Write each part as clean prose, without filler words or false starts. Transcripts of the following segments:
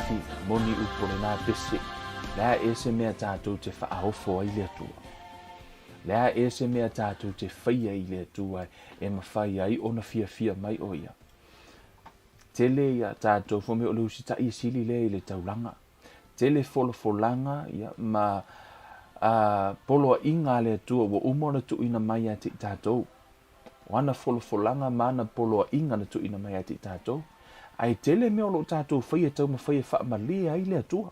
afiafi, moni upu o lena pese, le a ea se mea tatou te faaofo ai le Atua? Le a ea se mea tatou te faia i le Atua e mafai ai ona fiafia mai o ia? Tele ia tatou fai mai o le usitai e sili lea i le taulaga. Tele folafolaga ia ma a poloaiga a le Atua ua uma ona tuuina mai ia te i tatou. O ana folafolaga ma ana poloaiga na tuuina mai ia te i tatou. Ae tele mea o lo o tatou faia e taumafai e faamalie ai le Atua.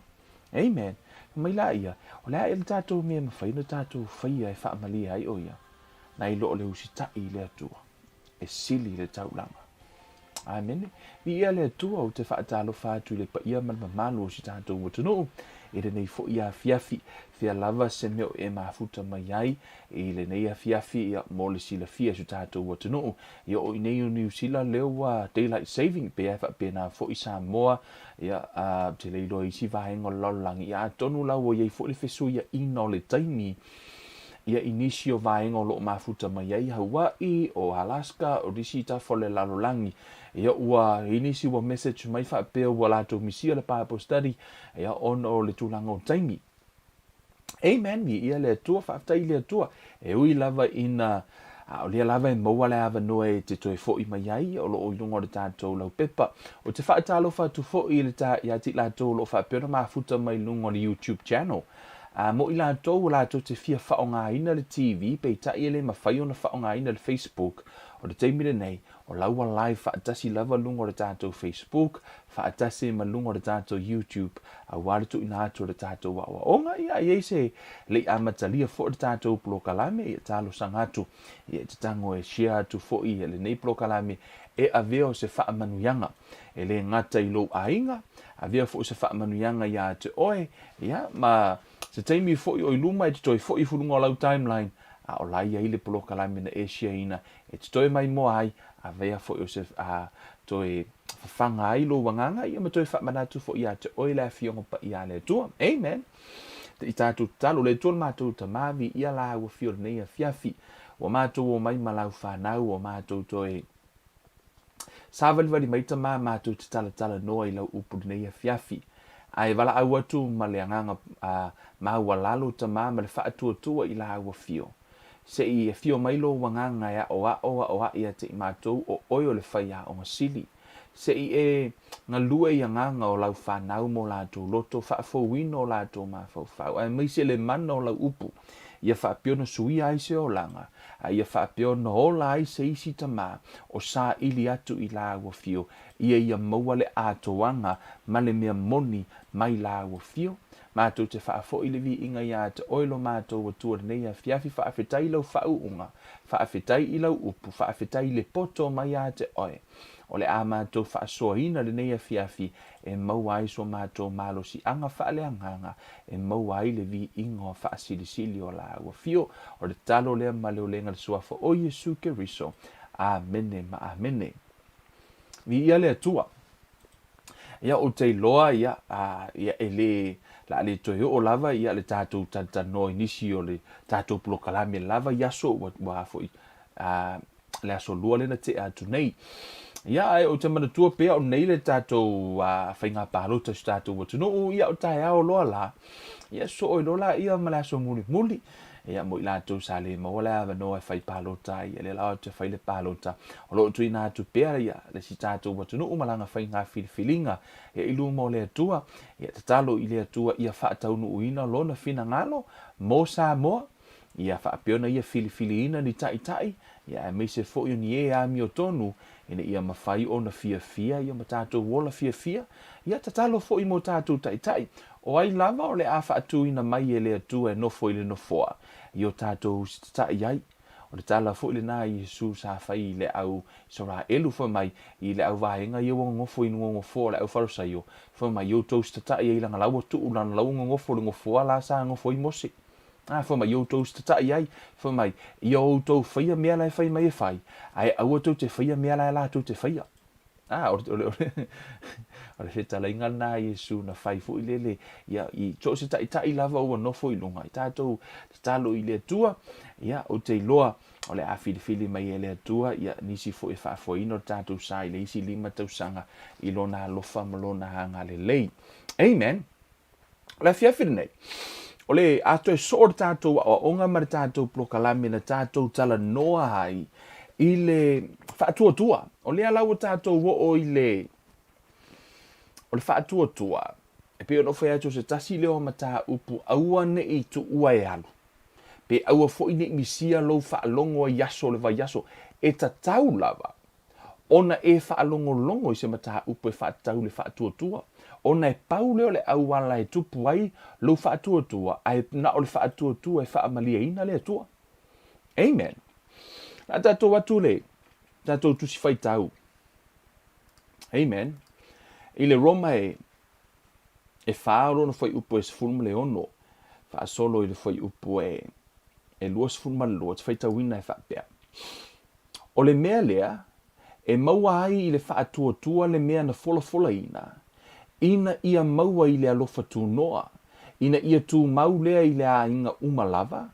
Amen. Fai mai la ia, o le a ea le tatou mea e mafai ona tatou faia e faamalie ai o ia, nai lo o le usitai i le Atua e sili le taulaga. Amene. Viia le Atua, ou te faatalofa atu i le paia ma le mamalu o si tatou atunuu i lenei foi afiafi. Fea lava se mea o e mafuta mai ai i lenei afiafi ia, mo le silafia i si tatou atunuu. Ia o i nei o Niu Sila lea ua daylight saving pe a faapena foi Samoa ia, a, te le iloa isi vaega o le lalolagi ia atonu la ua i ai foi le fesuiaina o le taimi ia i nisi o vaega o lo o mafuta mai ai Hawaii, o Alaska, o nisi tafa o le lalolagi. Ia ua i nisi ua message mai faapea ua latou misia le Bible study ia ona o le tulaga o taimi. Amen, viia le Atua, faafetai i le Atua. E ui lava ina a o lea lava e maua le avanoa e te toe fo'i mai ai o lo o i luga o le tatou laupepa. Ou te faatalofa atu foi i le ta, ia te i latou o lo o faapea ona mafuta mai i luga o le YouTube channel. A mo i latou ua latou te fia faaaogaina le TV, peitai e le mafai ona faaaogaina le Facebook, o le taimi lenei, o la ua live faatasi lava luga o le tatou Facebook, faatasi ma luga o le tatou YouTube, aua le tuuina atu o le tatou aoaoga. Ia, e i ai se le i amatalia foi le tatou polokalame, ia talosaga atu, ia e te tago e share atu foi lenei polokalame e avea o se faamanuiaga. E le gata i lou aiga, avea foi se faamanuiaga ia te oe, ia, ma se taimi foi o i luma e te toe foi ifo luga o lau timeline, a o la e i ai le polokalame na e share-ina e te toe maimoa ai, avea foi o se a, toe fafaga ai lou agaga, ia ma toe faamanatu foi ia te oe le Afioga Paia a le Atua. Amen. Te i tatou tatalo, le Atua le matou Tama, viia lau afio i lenei afiafi. Ua matou omai ma lau fanau, ua matou toe Savalivali mai tama matou te talatalanoa i lau upu lenei afiafi. Ae valaau atu ma le agaga maualalo tama ma le faatuatua i lau afio. Se i afio mai lou agaga e aʻoaʻo aʻoaʻi ia te i matou o oe o le faiaoga sili. Se i e galue i agaga o lau fanau mo latou loto faafouina o latou mafaufau aemaise le mana o lau upu ia faapea ona suia ai se olaga a ia faapea ona ola ai se isi tama o saili atu i lāua fio, ia ia maua le atoaga ma le mea moni mai lāua fio. Matou te faafoi le viiga iā te oe lo matou Atua lenei afiafi, faafetai i lau faauuga, faafetai i lau upu, faafetai i le poto mai iā te oe. O le a matou faasoaina lenei afiafi e maua ai so matou malosiaga faaleagaga e maua ai le viiga o faasilisili o lāua fio. O le tatalo lea ma le olega i le Suafa o Iesu Keriso. Amene ma amene. Viia le Atua. Ia, ou te iloa, ia, a, ia, e le, la a le toe oo lava, ia, le tatou talatalanoa i nisi o le tatou polokalame lava i aso ua, ua foi, a, le aso lua lea na tea atu nei. Ia, ae ou te manatua pea o nei le tatou faiga palota i so tatou atunuu, ia o taeao loa la, ia soo ai loa laia ma le aso mulimuli. Ia, mo i latou sa le maua le avanoa e fai palota ai, ia lea la ou te fai le palota. O lo o tuuina atu pea ia le si tatou atunuu ma lana faiga filifiliga ia i luma o le Atua. Ia tatalo i le Atua ia faataunuuina lona finagalo mo Samoa. Ia faapea ona ia filifiliina ni taitai, ia aemaise foi o ni e amiotonu, ina ia mafai ona fiafia ia ma tatou ola fiafia. Ia tatalo foi mo tatou taitai, o ai lava o le a faatuina mai e le Atua e nofo i le nofoa i o tatou usitatai ai. O le tala foi lena a Iesu sa fai i le au Isaraelu fai mai i le au vaega ia ua gogofo i gogofoa o le au Farisaio, fai mai, i outou usitatai ai lana la ua tuu lana la ua gogofo i le gofoa la sa gofo ai Mose. Ā, fai mai, i outou usitatai ai, fai mai, ia outou faia mea la e fai mai e fai, ae aua tou te faia mea la e latou te faia. Ā, o le, o le, o le fetalaiga lena a Iesu na fai foi lele, ia, i so o se taitai lava ua nofo i luga, i tatou tatalo i le Atua, ia, ou te iloa, O le a filifili mai e le Atua ia nisi foi e faafoeina lo tatou sa i le isi 5 tausaga i lona alofa ma lona agalelei. Amen. O le afiafi lenei, o le a toe soo le tatou aoaoga ma le tatou polokalame na tatou talanoa ai i le faatuatua. O lea la ua tatou oo i le o le faatuatua, e pei ona ou fai atu o se tasi lea o mataupu aua ne i tuua e alu. Pe aua foi ne i misia lou faalogo ai i aso o le vaiaso, e tatau lava ona e faalogologo i se mataupu e faatatau i le faatuatua, ona e pau lea o le auala e tupu ai lou faatuatua, ae na o le faatuatua e faamalieina le Atua. Amen. O le a tatou atu le tatou tusi faitau. Amen. I le Roma e e 4 o lona fuaiupu e 16, faasolo i le fuaiupu e e 22, ou te faitauina e faapea. O le mea lea, e maua ai i le faatuatua le mea na folafolaina, ina ia maua i le alofa tunoa, ina ia tumau lea i le aiga uma lava,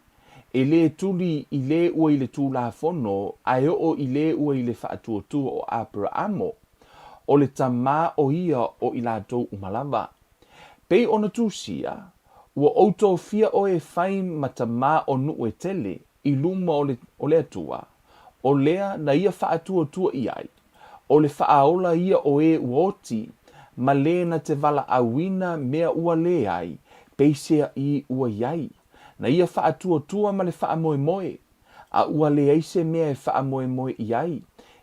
e lē tuli i lē ua i le Tulafono ae oo i lē ua i le faatuatua o Aperaamo, o le tamā o ia o i latou uma lava. Pei ona tusia, Ua ou tofia oe e fai ma tamā o nuʻu e tele i luma o le, o le Atua, o lea na ia faatuatua i ai, o le faaola ia o ē ua oti, ma lē na te valaauina mea ua leai, peiseaʻi ua iai. Na ia faatuatua ma le faamoemoe, a ua leai se mea e faamoemoe i ai,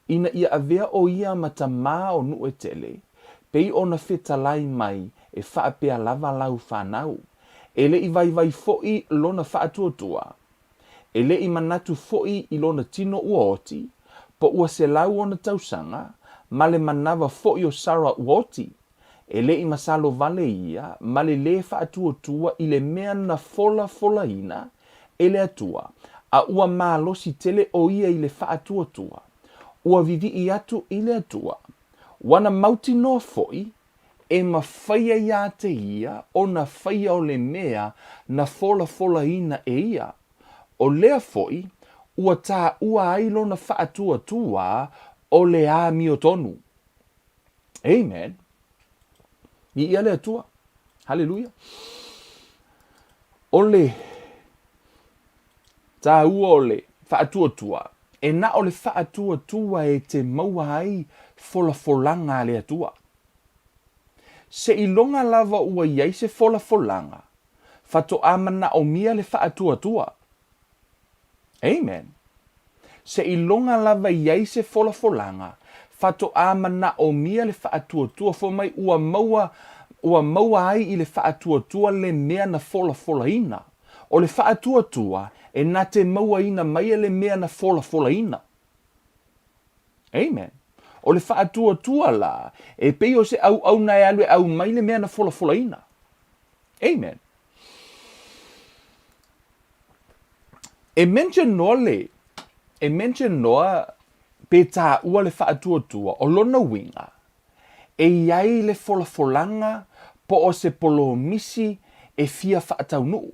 ina ia avea ʻo ia ma tamā o nuʻu e tele, pei ona fetalai mai e faapea lava lau fanau. E le i vaivai foʻi lona faatuatua. E le i manatu foʻi i lona tino ua oti, po ua 100 ona tausaga, ma le manawa foʻi o Sara ua oti. E le i masalo wale ia ma le lē faatuatua i le mea na folafolaina e le Atua, a ua malosi tele ʻo ia i le faatuatua, ua vivii atu i le Atua. Ua na mautinoa foʻi, e mafaia iā te ia ona faia o le mea na folafolaina e ia. O lea foʻi, ua tāua ai lona faatuatua o le amiotonu. Amen. Viia le Atua. Haleluia. O le tāua o le faatuatua, e na o le faatuatua e te maua ai folafolaga a le Atua. Seiloga lava ua i ai se folafolaga, faatoa manaomia le faatuatua. Amen. Seiloga lava i ai se folafolaga, faatoa manaomia le faatuatua fai mai ua maua ua maua ai i le faatuatua le mea na folafolaina. O le faatuatua e na te mauaina mai le mea na folafolaina. Amen. O le faatuatua la, e pei o se auauna e alu e aumai le mea na folafolaina. Amen. E mention noa le, e mention noa pe tāua le faatuatua, o lona uiga, e i ai le folafolaga po o se polomisi e fia faataunuu.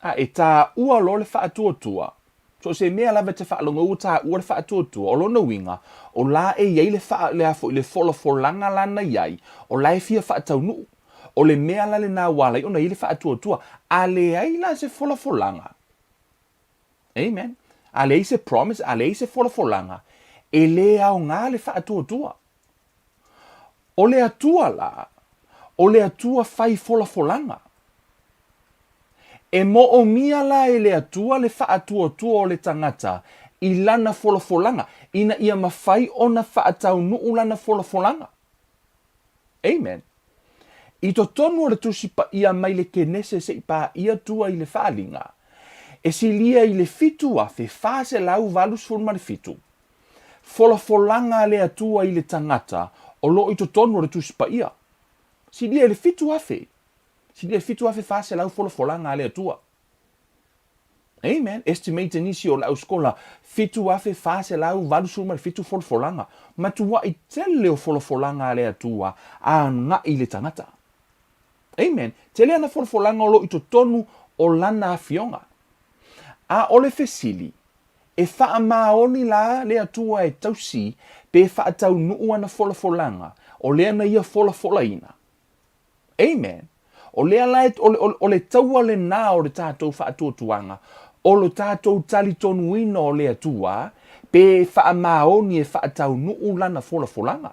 A e tāua loa le faatuatua, so o se mea lava e te faalogo ua tāua le faatuatua, o lona uiga, o la e i ai le faa, le a foi, le folafolaga lana i ai, o la e fia faataunuu. O le mea la lena ua ala ai ona i ai le faatuatua. A leai la se folafolaga, amen, a leai se promise, a leai se folafolaga, e lē aoga le faatuatua. O le Atua la, o le Atua fai folafolaga. E moomia la e le Atua le faatuatua o le tagata i lana folafolaga, ina ia mafai ona faataunuu lana folafolaga. Amen. I totonu o le Tusi Paia mai le Kenese seʻi paia tua i le Faaliga, e silia i le 7,487 folafolaga a le Atua i le tagata o lo o i totonu o le Tusi Paia. Silia i le 7,000, silia i le 7,400 folafolaga a le Atua. Amen. Estimate nisi o le auskola 7,487 folafolaga. Matuaʻi tele o folafolaga a le Atua agaʻi i le tagata. Amen. Tele ana folafolaga o lo o i totonu o lana afioga. A o le fesili, E faamaoni la le Atua e tausi pe faataunuu ana folafolaga, o lea na ia folafolaina. Amen. O lea la e, o, o, o le taua lenā o le tatou faatuatuaga, o lo tatou talitonuina o le Atua pe faamaoni e faataunuu lana folafolaga.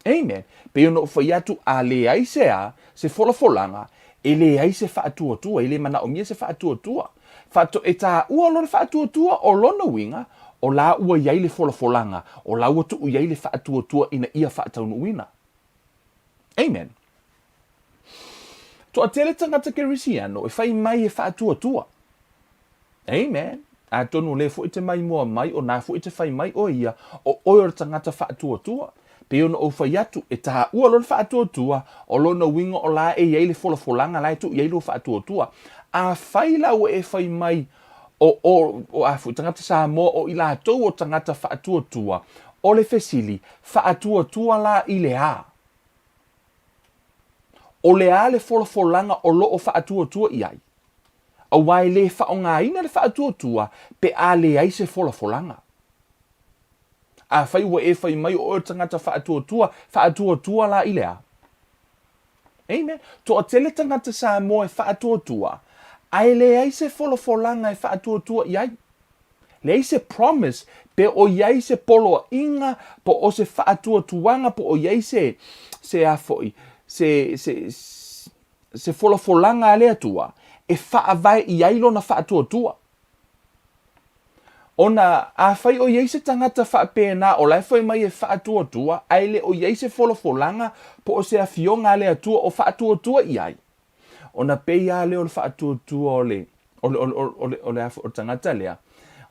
Amen. Pei ona ou fai atu, a leai se a, se folafolaga, e leai se faatuatua, e le manaomia se faatuatua. Faato, e taua loa le faatuatua, o lona uiga, o la ua i ai le folafolaga, o la ua tuu i ai le faatuatua ina ia faataunuuina. Amen. Toatele tagata Kerisiano e fai mai e faatuatua. Amen. Atonu o lea foi e te maimoa mai, o na foi e te fai mai oe ia, o oe o le tagata faatuatua. Pei ona ou fai atu, e taua loa le faatuatua, o lona uiga o la e i ai le folafolaga la e tuu i ai lou faatuatua. Afai la ua e fai mai o, o, o a foi tagata Samoa o i latou o tagata faatuatua, o le fesili, faatuatua la i le a? O le a le folafolaga o lo o faatuatua i ai? Aua e le faaaogaina le faatuatua pe a leai se folafolaga. Afai ua e fai mai o oe o le tagata faatuatua, faatuatua la i le a? Amen. Toatele tagata Samoa e faatuatua, ae leai se folafolaga e faatuatua i ai. Leai se promise pe o i ai se poloaiga po o se faatuatuaga po o i ai se, se a foi, se, se, se folafolaga a le Atua e faavae i ai lona faatuatua. Ona afai o i ai se tagata faapena o la e fai mai e faatuatua ae le o i ai se folafolaga po o se afioga a le Atua o faatuatua i ai, ona pei lava lea o le faatuatua o le, o le, o le, o le, o le, o le tagata lea,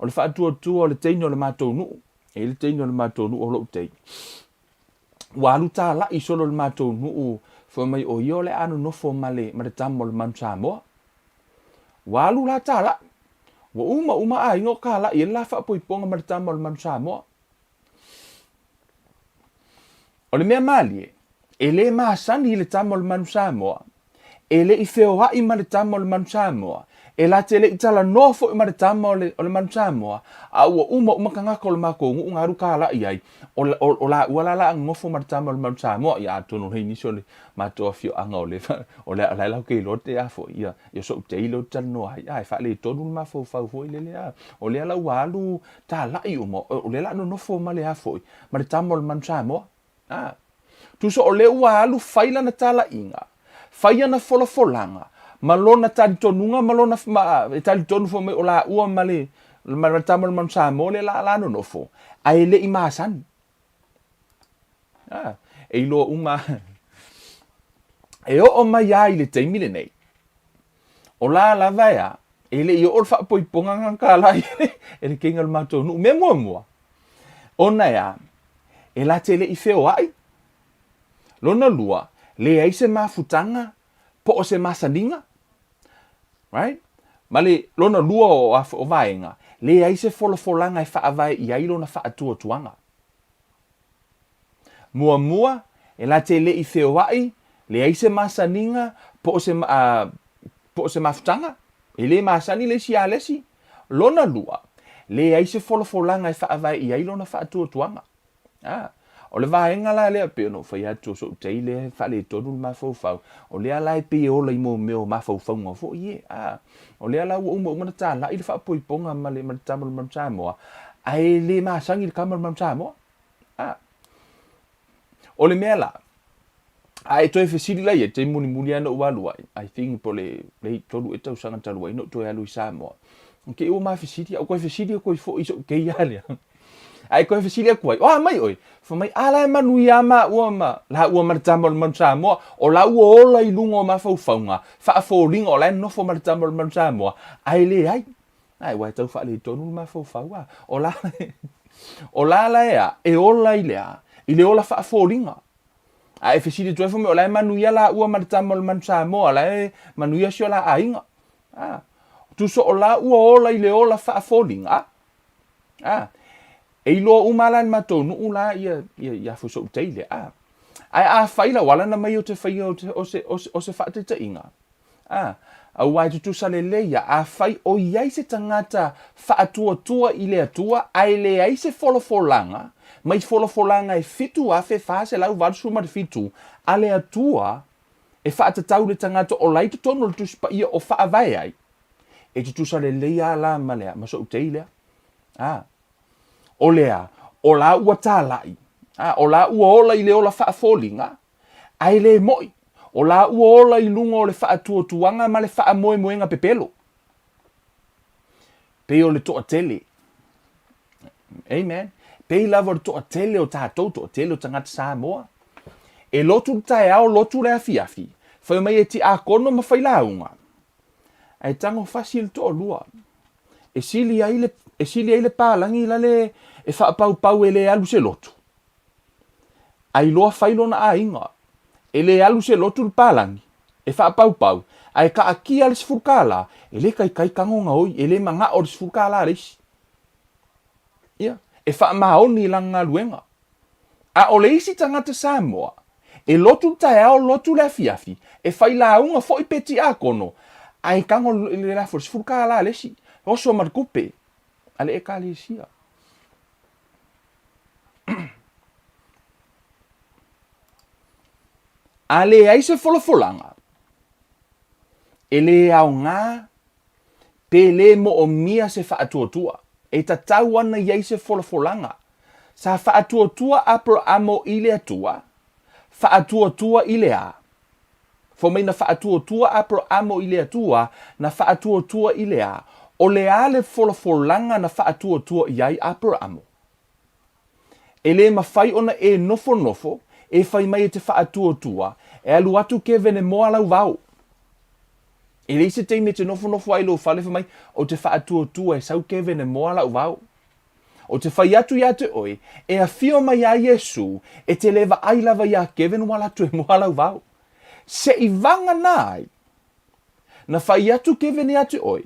o le faatuatua o le teine o le matou nuu. E i ai le teine o le matou nuu o lou tei. Ua alu talai solo le matou nuu fai mai o ia o le a nonofo ma le, ma le tama o le Manu Samoa. Ua alu la talai. Ua uma uma aiga o kalai ai le la faapoipoga ma le tama o le Manu Samoa. O le mea malie, e le masani i le tama o le Manu Samoa, e le i feoai ma le tama o le Manu Samoa, e la te le i talanoa foi ma le tama o le, o le Manu Samoa, a ua uma uma tagata o le matou nuu na alu kalai ai, o, o, o laua la la nonofo ma le tama o le Manu Samoa. Ia atonu nei nisi o le matou afioaga o le, o le, o la e latou te iloa te a foi, ia, ia so'u tei lea ou te talanoa ai, a e faaletonu le mafaufau foi lele, a, o lea la ua alu talai uma, o lea la a nonofo ma le a foi, ma le tama o le Manu Samoa. A, tusa o lea ua alu fai lana talaiga, fai ana folafolaga, ma lona talitonuga ma lona, ma, e talitonu foi mai o laua ma le, ma le tama o le Manu Samoa lea la, la nonofo, ae le i masani. A, e iloa uma, e oo mai lava i le taimi lenei, o la lava e a, e le i oo le faapoipoga na tala i e le keiga o le matou nuu. Mea muamua, ona e a, e la te le i feoai. Lona lua, leai se mafutaga po o se masaniga. Right? Ma le lona lua o, o vaega, leai se folafolaga e faavae i ai lona faatuatuaga. Muamua, e la te le i feoai, leai se masaniga po o se, po o se mafutaga, e le masani le isi ia le isi. Lona lua, leai se folafolaga e faavae i ai lona faatuatuaga. A, o le vaega la lea, pei ona ou fai atu, o so'u tei lea e faaletonu le mafaufau, o lea la e pei e ola i mo mea o mafaufauga foi e. A, o lea la ua uma uma ona talai le faapoipoga ma le, ma le tama o le Manu Samoa, ae le masani i le tama o le Manu Samoa. A, o le mea la, a e toe fesili la ia, te mulimuli lava na ou alu ai, I think po o le, le tolu ea tausaga talu ai na ou toe alu i Samoa. Ke ua ma fesili, a ou toe fesili atu ai foi i so'u tei lava lea. A e toe fesili atu ai, o a mai oe? Fai mai, a la e manuia lava maua ma laua ma le tama o le Manu Samoa, o la ua ola i luga o mafaufauga, faafoliga o la e nofo ma le tama o le Manu Samoa, ae leai. Ai, ua e tau faaletonu le mafaufau a. O la, o la la e a, e ola i le a, i le ola faafoliga. A e fesili atu ai fai mai, o la e manuia laua ma le tama o le Manu Samoa, o la e manuia si o la aiga. A, tusa o la ua ola i le ola faafoliga, a. E iloa uma la e le matou nuu la ia, ia, ia foi so'u tei lea, a. Ae afai la, ua ala ona mai o te faia o, o se, o se, o se faataitaiga, a. Aua e tutusa lelei ia, afai o i ai se tagata faatuatua i le Atua ae leai se folafolaga mai folafolaga e 7,487 a le Atua e faatatau i le tagata o la i totonu o le Tusi Paia o faavae ai, e tutusa lelei a la ma le ma so'u tei lea. A, o le a? O la ua talai, a, o la ua ola i le ola faafoliga, ae le mo'i, o la ua ola i luga o le faatuatuaga ma le faamoemoega pepelo. Pei o le toatele. Amen. Pei lava o le toatele o tatou, toatele o tagata Samoa. E lotu le taeao, lotu le afiafi, fai mai e tiakono ma failauga, ae tago fasi le toalua. E sili ai le, e sili ai le palagi lale e faapaupau e le alu se lotu. A iloa fai lona aiga. E le alu se lotu le palagi, e faapaupau, ae taatia le $10, e le taitai tago gaoi, e le manao le $10 a le isi. Ia, e faamaoni i lana galuega. A o le isi tagata Samoa, e lotu le taeao lotu le afiafi, e fai lauga foi pe tiakono, ae tago le lafo i le $10 a le isi, oso ma le tupe a le Ekalesia. A leai se folafolaga, e le aoga pe le moomia se faatuatua. E tatau ana i ai se folafolaga. Sa faatuatua Aperamo i le Atua, faatuatua i le a? Fai mai na faatuatua Aperamo i le Atua, na faatuatua i le a? O le a le folafolaga na faatuatua i ai Aperamo? E le mafai ona e nofonofo e fai mai e te faatuatua e alu atu Kevin e moa lau vao. E leai se taimi e te nofonofo ai i lou fale fai mai ou te faatuatua e sau Kevin e moa lau vao. Ou te fai atu ia te oe, e afio mai ia Iesu, e te le vaai lava iā Kevin ua alu atu e moa lau vao. Se i vagana ai, na fai atu Kevin ia te oe,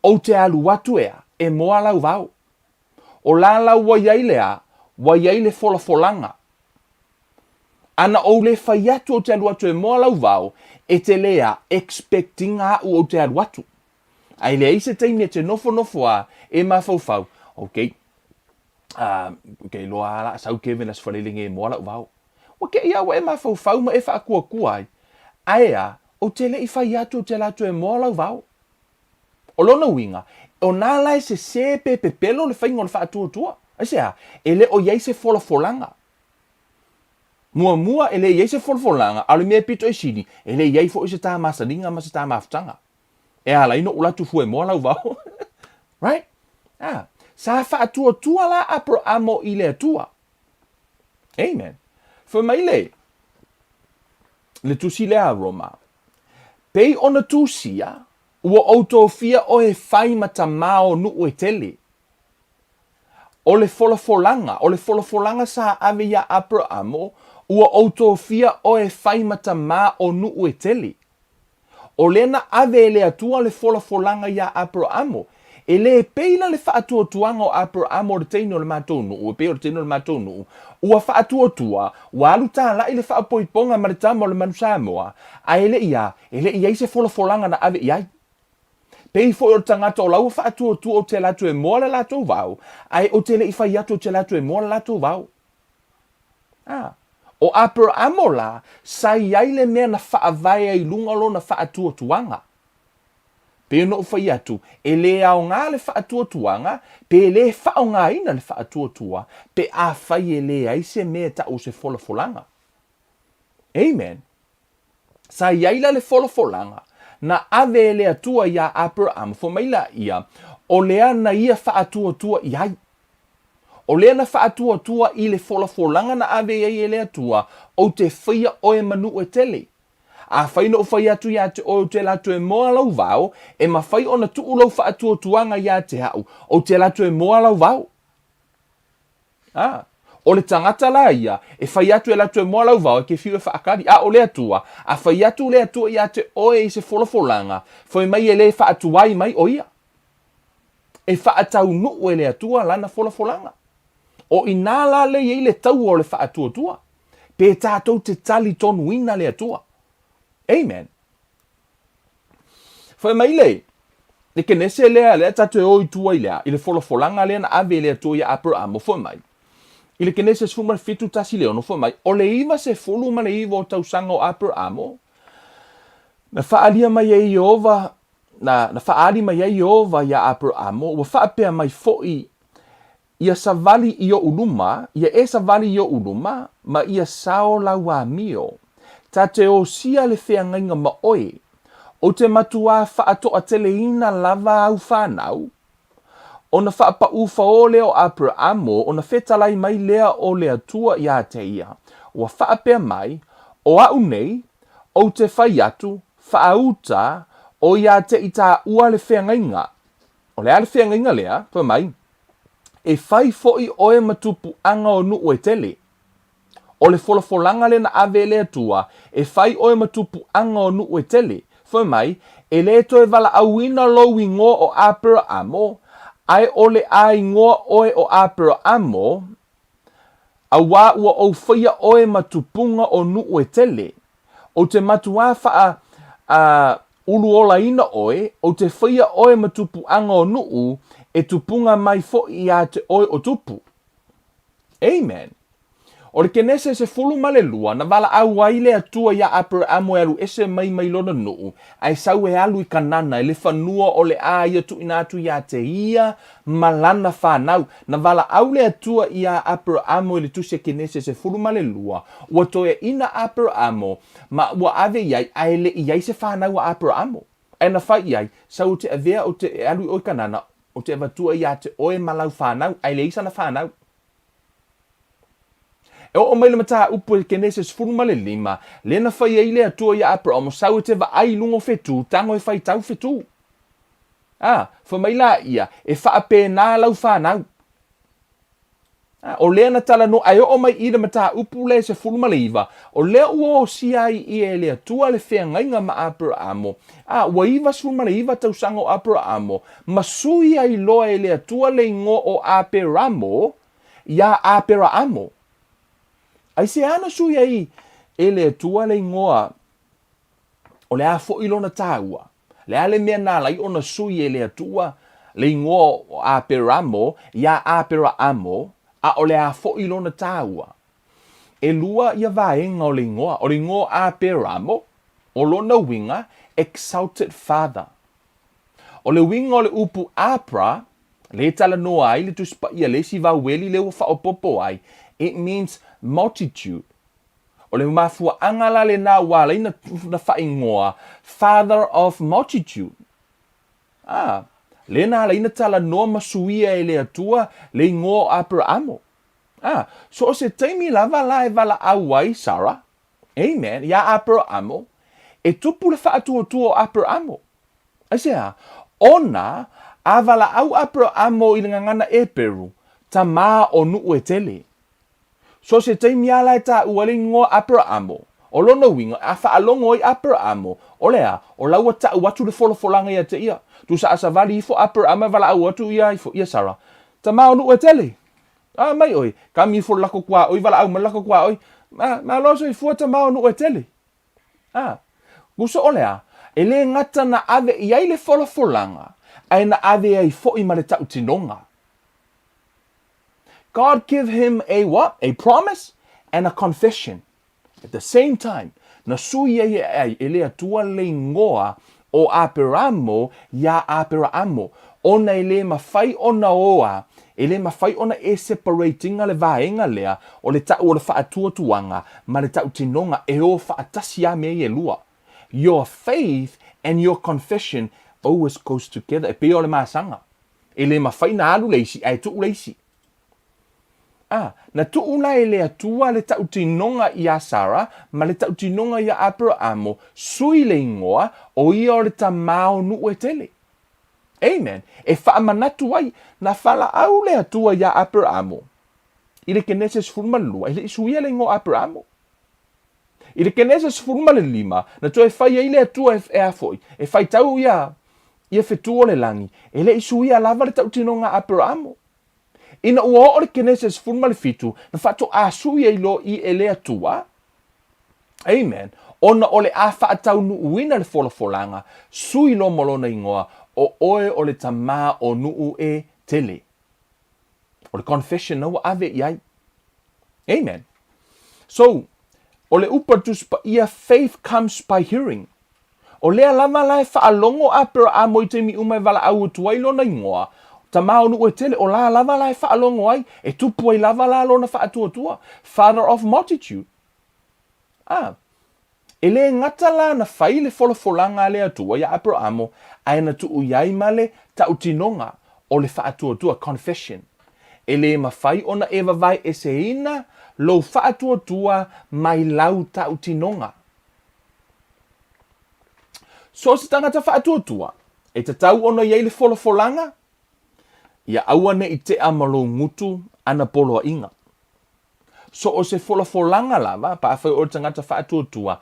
ou te alu atu ea e moa lau vao. O la la ua i ai le a, ua i ai le folafolaga. A na ou le fai atu ou te alu atu e moa lau vao, e te le a expect ina aʻu ou te alu atu. Ae leai se taimi e te nofonofo a e mafaufau, ok, uh, ok, loa a la sau Kevin aso Faraile nei e moa lau vao. Ua te i a ua e mafaufau ma e faakuakua ai, ae a, ou te le i fai atu ou te alu atu e moa lau vao. O lona uiga, o nā la e sesē pe pepelo le faiga o le faatuatua. Aisea? E le o i ai se folafolaga. Muamua, e le i ai se folafolaga, a o le mea e pito i sili, e le i ai foi se tā masaniga ma se tā mafutaga. E ala ai noʻu latu fue moa lau vao. Right? Ah. Sa faatuatua la Aperamo i le Atua. Amen. Fai mai le, le tusi lea a Roma, Pei ona tusia, ua ou tofia oe e fai ma tamā o nuʻu e tele. O le folafolaga, o le folafolaga sa ave iā Aperamo, ua ou tofia oe e fai ma tamā o nuʻu e tele. O lea na ave e le Atua le folafolaga iā Aperamo. E le pei la le faatuatuaga o Aperamo o le teine o le matou nuu, e pei o le teine o le matou nuu, ua faatuatua, ua alu tālaʻi le faapoipoga ma le tama o le manu Samoa, ae e le i a, e le i i ai se folafolaga na ave i ai. Pei foi o le tagata o la ua faatuatua ou te alu atu e moa le latou vao, ae ou te le i fai atu ou te alu atu e moa le latou vao. A. O Aperamo la, sa i ai le mea na faavae ai i luga o lona faatuatuaga. Pei ona ou fai atu, e le aoga le faatuatuaga pe le faaaogaina le faatuatua pe afai e leai se mea e tau o se folafolaga. Amen. Sa i ai la le folafolaga na ave e le Atua iā Aperamo, fai mai laia, o lea na ia faatuatua i ai. O lea na faatuatua i le folafolaga na ave i ai e le Atua, ou te faia oe ma nuu e tele. Afai na ou fai atu iā te oe ou te alu atu e moa lau vao, e mafai ona tuu lou faatuatuaga iā te aʻu, ou te alu atu e moa lau vao. A, o le tagata la ia, e fai atu e alu atu e moa lau vao, e te fiu e faakali. A o le Atua, a fai atu le Atua iā te oe i se folafolaga, fai mai e le faatuai mai o ia. E faataunuu e le Atua lana folafolaga. O inā la le i ai le taua o le faatuatua, pe tatou te talitonuina le Atua. Amen. Fai mai le, le Kenese lea, lea tatou e o i tua i le a, i le folafolaga lea na ave e le Atua ia Aperaamo, fai mai, i le Kenese 17 tasi le ono, fai mai, o le 99 o tausaga o Aperaamo, na faaalia mai ai Ieova, na, na faaali mai ai Ieova iā Aperaamo, ua faapea mai foi, Ia savali i oʻu luma, ia e savali i oʻu luma, ma ia sao lau amio. Ta te osia le feagaiga ma oe. Ou te matuā faatoateleina lava au whanau. Ona whaapaʻu faō lea o Aperaamo, ona fetalai mai lea o le Atua iā te ia, ua faapea mai, O aʻu nei, ou te fai atu, faauta, o iā te i tāua le feagaiga. O le a le feagaiga lea, fai mai, E fai foʻi oe ma tupuaga o nuʻu e tele. O le folafolaga lea na ave e le Atua, e fai oe ma tupuaga o nuʻu e tele. Fai mai, e le toe valaauina lou igoa o Aperaamo, ae o le a igoa oe o Aperaamo, auā ua ou faia oe ma tupuga o nuʻu e tele. Ou te matuā whaa, a, uluolaina oe, ou te faia oe ma tupuaga o nuʻu, e tupuga mai foʻi iā te oe o tupu. Amen. O le Kenese 12, na valaau ai le Atua iā Aperaamo e alu ese mai mai lona nuʻu, ae sau e alu i Kanana, i le fanua o le a ia tuuina atu iā te ia ma lana whanau. Na valaau le Atua iā Aperaamo i le tusi a Kenese 12, ua toeaina Aperaamo, ma ua ave i ai, ae le i ai se whanau a Aperaamo. Ae na fai i ai, sau ou te avea ou te e alu i oe Kanana, ou te avatua iā te oe ma lau whanau, ae leai sana whanau. E oo mai le mataupu e Kenese 15, lea na fai ai le Atua iā Aperaamo, sau e te vaai i luga o whetū, tago e faitau whetū. A, fai mai la ia, e faapena lau whanau. A, o lea na talanoa, ae oo mai i le mataupu lea e 19, o lea ua osia ai ia e le Atua le feagaiga ma Aperaamo, a, ua 99 tausaga o Aperaamo, ma sui ai loa e le Atua le igoa o Aperamo iā Aperaamo. Aisea na sui ai e le Atua le igoa o le a foʻi lona tāua? Le a le mea na ala ai ona sui e le Atua le igoa o Aperamo iā Aperaamo, a o le a foʻi lona tāua? Elua ia vaega o le igoa, o le igoa o Aperamo, o lona uiga, Exalted Father. O le uiga o le upu Apra, le talanoa ai le Tusi Paia le isi vaueli lea ua faaopoopo ai, it means multitude. O le mafuaaga la lena ua ala ai na faaigoa Father of Multitude. Ah, lea na ala ai na talanoa ma suia e le Atua le igoa o Aperaamo. Ah, so o se taimi lava la e valaau ai Sarah, amen, iā Aperaamo, e tupu le faatuatua o Aperaamo. Aisea? Ona a valaau Aperaamo i le gagana Eperu, tamā o nuʻu e tele. So se taimi a la e taua ai le igoa Aperaamo, o lona uiga, a faalogo ai Aperaamo, o le a? O la ua taʻu atu le folafolaga ia te ia. Tusa a savali ifo Aperaamo e valaau atu ia ifo, ia Sara, Tamā o nuʻu e tele! A mai ʻoe, kami ifo le lako kuaʻoi, valaau mai le lako kuaʻoi, Ma, malo soifua tamā o nuʻu e tele! A, uso o le a? E le gata na ave i ai le folafolaga, ae na ave ai foʻi ma le tautinoga. God give him a what? A promise and a confession. At the same time, na sui ai e ai e le Atua le igoa o Aperamo iā Aperaamo, ona e le mawhai ona oa, e le mawhai ona e separatinga le vaega lea o le taʻu o le faatuatuaga ma le tautinoga e o faatasi a mea ia e lua. Your faith and your confession always goes together. E pei o le masaga. E le mawhai na alu le isi ae tuu le isi. A, na tuu la e le Atua le tautinoga iā Sara ma le tautinoga iā Aperaamo, sui le igoa, o ia o le tamā o nuʻu e tele. Amen. E faamanatu ai, na falaau le Atua iā Aperaamo i le Kenese 12, e le i suia le igoa o Aperaamo. I le Kenese 15, na toe fai ai le Atua e, e a foi, e faitau ia, ia whetū o le langi, e le i suia lava le tautinoga a Aperaamo. Ina ua oo le Kenese 17, na faatoa sui ai loa i e le Atua. Amen. Ona o le a faataunuuina le folafolaga, sui loa ma lona igoa, o oe o le tamā o nuu e tele. O le confession na ua ave i ai. Amen. So, o le upu a le Tusi Paia, faith comes by hearing. O lea lava la e faalogo Aperahamo i taimi uma e valaau atu ai lona igoa, Tama o nuu e tele, o la lava la e faalogo ai, e tupu ai lava la lona faatuatua, father of multitude. A, e le gata la na fai le folafolaga a le Atua iā Aperahamo, ae na tuu i ai ma le tautinoga o le faatuatua, confession. E le mafai ona e vavae eseina lou faatuatua mai lau tautinoga. So o se tagata faatuatua, e tatau ona i ai le folafolaga, ia aua ne i tea ma lou gutu ana poloaiga. So o se folafolaga lava, pe afai o le tagata faatuatua,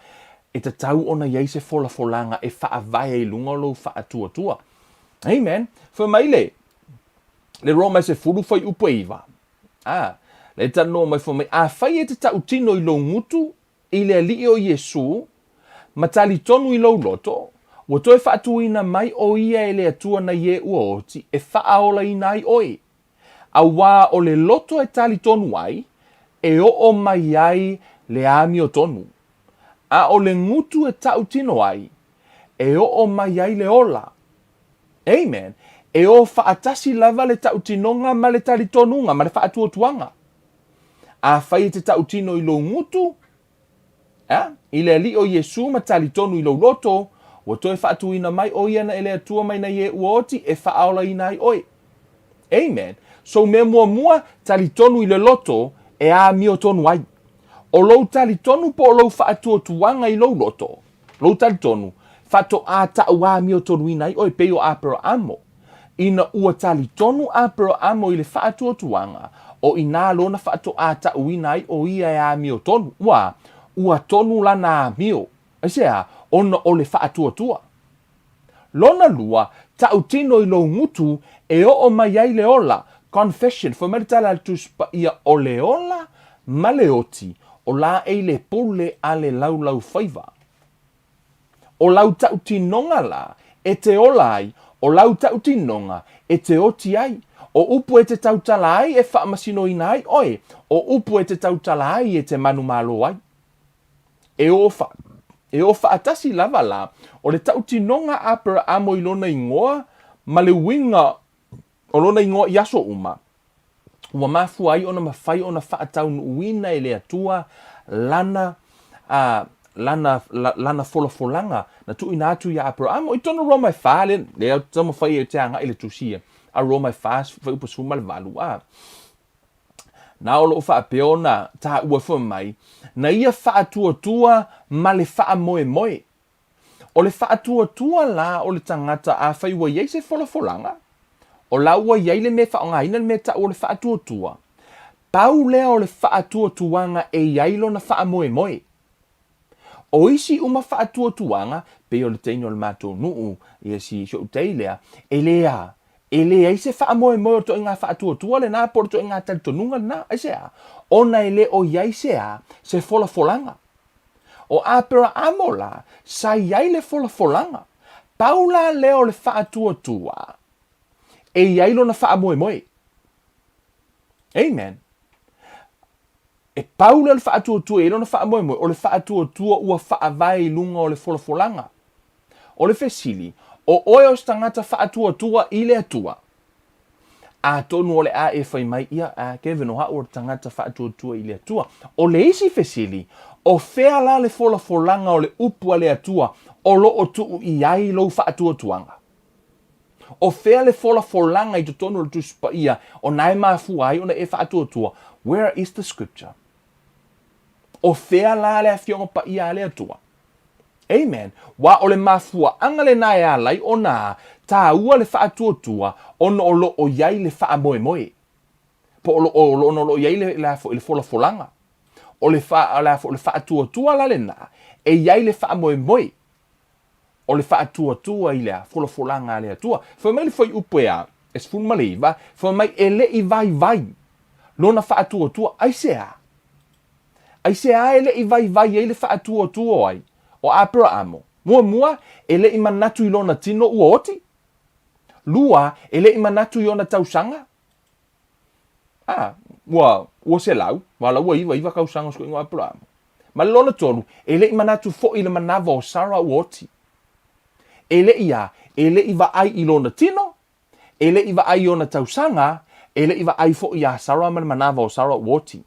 e tatau ona i ai se folafolaga e faavae ai i luga o lou faatuatua. Amen. Fai mai le, le Roma e sefulu fuaiupu e iva. A, le talanoa mai fai mai, afai e te tautino i lou gutu i le Alii o Iesū, ma talitonu i lou loto, ua toe faatuina mai ʻo ia e le Atua nai e ua oti e faaolaina ai ʻoe. Auā o le loto e talitonu ai, e oo mai ai le amiotonu, a o le gutu e tautino ai, e oo mai ai le ola. Amen. E o faatasi lava le tautinoga ma le talitonuga ma le faatuatuaga. Afai e te tautino i lou gutu, a, i le Alii o Iesū ma talitonu i lou loto, ua toe faatuina mai ʻo ia na e le Atua mai nai e ua oti e faaolaina ai ʻoe. Amen. So mea muamua, talitonu i le loto e amiotonu ai. ʻO lou talitonu po o lou faatuatuaga i lou loto, lou talitonu, faatoa taʻu amiotonuina ai ʻoe pei o Aperahamo. Ina ua talitonu Aperahamo i le faatuatuaga, o inā lona faatoa taʻuina ai ʻo ia e amiotonu, ua, ua tonu lana amio. Aisea? Ona o le faatuatua. Lona lua, tautino i lou gutu e oo mai ai le ola, confession, fai mai le tala a le Tusi Paia, o le ola ma le oti, o laei le pule a le laulaufaiva. O lau tautinoga la e te ola ai, o lau tautinoga e te oti ai, o upu e te tautala ai e faamasinoina ai oe, o upu e te tautala ai e te manumalo ai. E o, fa, e o faatasi lava la o le tautinoga a Aperahamo i lona igoa ma le uiga o lona igoa i aso uma, ua mafua ai ona mafai ona faataunuuina e le Atua lana, a, lana, la, lana folafolaga na tuuina atu iā Aperahamo. I totonu o Roma e fa, lea, lea ou te taumafai e te agai i le tusi ia, a Roma e fa, fuaiupu 18, a. Na o loo faapea ona taua fai mai, na ia faatuatua ma le faamoemoe. O le faatuatua la o le tagata afai ua i ai se folafolaga, o la ua i ai le mea e faaaogaina le mea e tau o le faatuatua, pau lea o le faatuatuaga e i ai lona faamoemoe. O isi uma faatuatuaga, pei o le teine o le matou nuu, ia si si ou tei lea, e le a, e leai se faamoemoe o le toaiga faatuatua lena po o le toaiga talitonuga lena. Aisea? Ona e le o i ai se a, se folafolaga. O Aperaamo la, sa i ai le folafolaga. Pau la lea o le faatuatua, e i ai lona faamoemoe. Amen. E pau lea o le faatuatua e i ai lona faamoemoe, o le faatuatua ua faavae i luga o le folafolaga. O le fesili, o oe o se tagata faatuatua i le Atua? Atonu o le a e fai mai, ia, a, Kevin, o a'u o le tagata faatuatua i le Atua. O le isi fesili, o fea la le folafolaga o le upu a le Atua o lo o tuu i ai lou faatuatuaga? O fea le folafolaga i totonu o le Tusi Paia o na e mafua ai ona e faatuatua? Where is the scripture? O fea la le Afioga Paia a le Atua? Amen. Ua o le mafuaaga lena e ala ai ona tāua le faatuatua ona o lo o i ai le faamoemoe. Po o lo o, ona o lo o i ai le, le, le folafolaga. O le, fa, le, le faatuatua la lena e i ai le faamoemoe. O le faatuatua i le folafolaga a le Atua. Fai mai le fuaiupu e a, e 19, fai mai e le i vaivai lona faatuatua. Aisea? Aisea e le i vaivai ai le faatuatua o ai? O Aperaamo, muamua, e le i manatu i lona tino ua oti. Lua, e le i manatu i ona tausaga. A, ua, ua selau, ua la ua iva, iva kausaga o se koʻiga o Aperaamo. Ma le lona tolu, e le i manatu foi i le manava o Sara ua oti. E le i a, e le i vaai i lona tino, e le i vaai i ona tausaga, e le i vaai foi iā Sara ma le manava o Sara ua oti.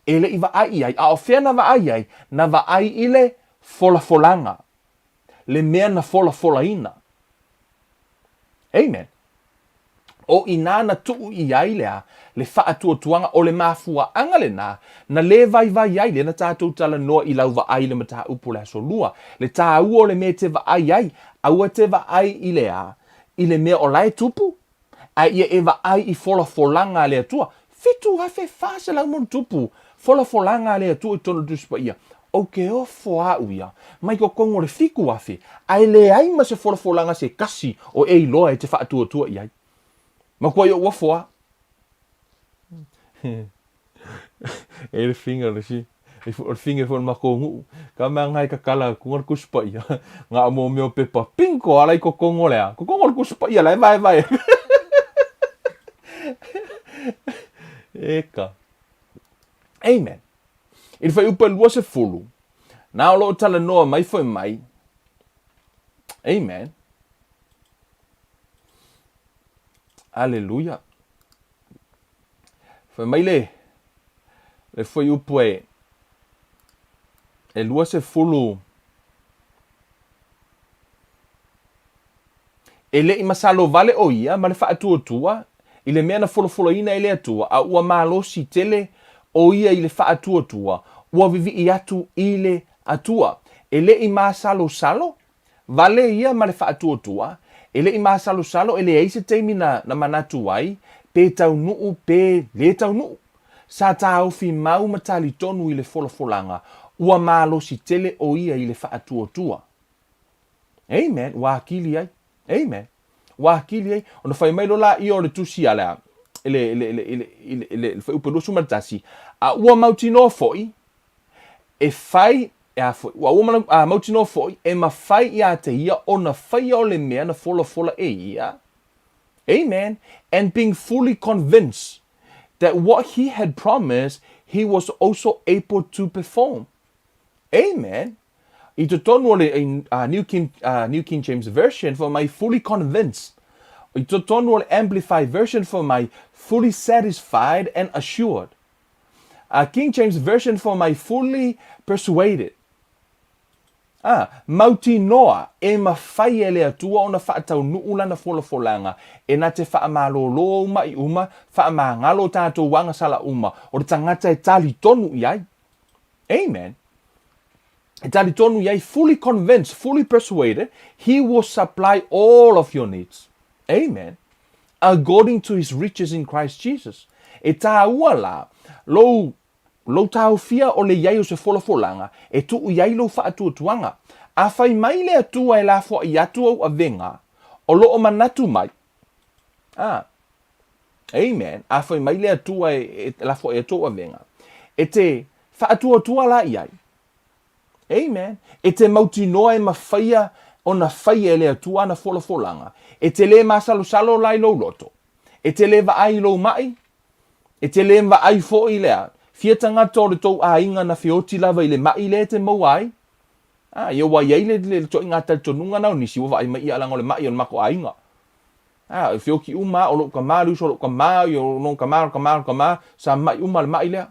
E le i vaai i ai, a o fea na vaai ai? Na vaai i le folafolaga, le mea na folafolaina. Amen. O i nā na tuu i ai le a, le faatuatuaga o le mafuaaga lenā, na lē vaivai ai, lea na tātou talanoa i lau vaai i le mataupu o le Aso Lua, le tāua o le mea e te vaai ai, aua te vaai i le a, i le mea o la e tupu, a ia e vaai i folafolaga a le Atua. 7400 ma ona tupu folafolaga a le Atua i totonu o le Tusi Paia. Ou te ofo au ia, mai totonu o le 7000, ae leai ma se folafolaga se kasi o e iloa e te faatuatua i ai. Matuai ou ofo a. E le finger le si, o le finger foi o le matou nuu. Ka mea nga e tatala atu nga le Tusi Paia, nga o mo mea o pepa pinko ala i totonu o le a, totonu o le Tusi Paia la e vaevae. Eka. Amen. I le fuaiupu e 20, na o lo o talanoa mai foi mai. Amen. Aleluia. Fai mai le, le fuaiupu e, e 20, E le i masalo wale ʻo ia ma le faatuatua i le mea na folafolaina e le Atua, a ua malosi tele ʻo ia i le faatuatua, ua wiwiʻi atu i le Atua. E le i masalosalo wale ia ma le faatuatua, e le i masalosalo e leai se taimi na, na manatu ai, pe taunuu pe lē taunuu. Sa taofi mau ma talitonu i le folafolaga, ua malosi tele ʻo ia i le faatuatua. Amen. Ua akili ai. Amen. Ua akili ai. Ona fai mai loa laia o le tusi a le a, i le, le, le, le, le, le, le fuaiupu 21, a ua mautinoa foi, e fai, e a foi, ua ua a, mautinoa foi, e mafai iā te ia ona faia o le mea na folafola e ia. Amen. And being fully convinced that what he had promised, he was also able to perform. Amen. I totonu o le New King, New King James Version, fai mai fully convinced. I totonu o le Amplified Version, fai mai fully satisfied and assured. King James Version, fai mai fully persuaded. A, mautinoa e mafai e le Atua ona faataunuu lana folafolaga e na te faamalōlō ou maʻi uma, faamagalo o tatou agasala uma, o le tagata e talitonu i ai. Amen. E talitonu i ai, fully convinced, fully persuaded, he will supply all of your needs. Amen. According to his riches in Christ Jesus. E tāua la, lou, lou taofia o le iai o se folafolaga, e tuu i ai lou faatuatuaga. A fai mai le Atua e lafoai atu ou avega, o loo manatu mai. Ah, Amen. A fai mai le Atua e, e lafoai atu ou avega, e te faatuatua la i ai. Amen. E te mautinoa e mafaia ona faia e le Atua ana folafolaga. E te lē masalosalo la i lou loto. E te lē vaai i lou maʻi. E te lē vaai foi i le a. Fia tagata o le tou aiga na feoti lava i le maʻi lea e te maua ai. A, ia ua i ai le, le, le toaiga talitonuga na o nisi ua vaai mai ia leaga o le maʻi o le matou aiga. A, e feoti uma a, o lou tama, le uso a lou tama, ia o lona tama, o le tama, o le tama, sa maʻi uma le maʻi lea.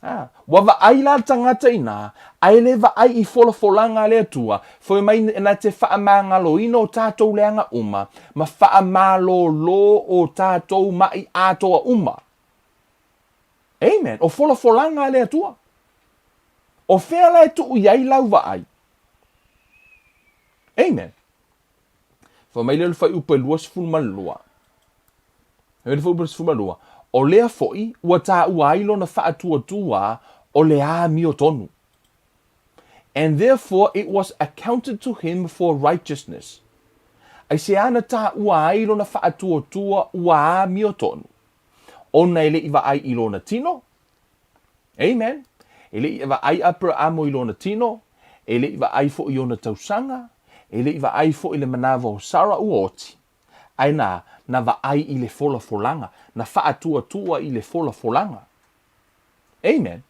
A, ua vaai la le tagata inā, ae le vaai i folafolaga a le Atua, fai mai na te faamagaloina o tatou leaga uma, ma faamalōlō o tatou maʻi atoa uma. Amen. O folafolaga a le Atua. O fea la e tuu i ai lau vaai? Amen. Fai mai lea o le fuaiupu e 22. Fai mai le fuaiupu e 22, o lea foi ua taua ai lona faatuatua o le amiotonu. And therefore it was accounted to him for righteousness. Aisea na taua ai lona faatuatua ua amiotonu? Ona e le i vaai i lona tino? Amen. E le i vaai Aperahamo i lona tino. E le i vaai foi i ona tausaga, e le i vaai foi i le manava o Sara ua oti, ae na, na vaai i le folafolaga, na faatuatua i le folafolaga. Amen.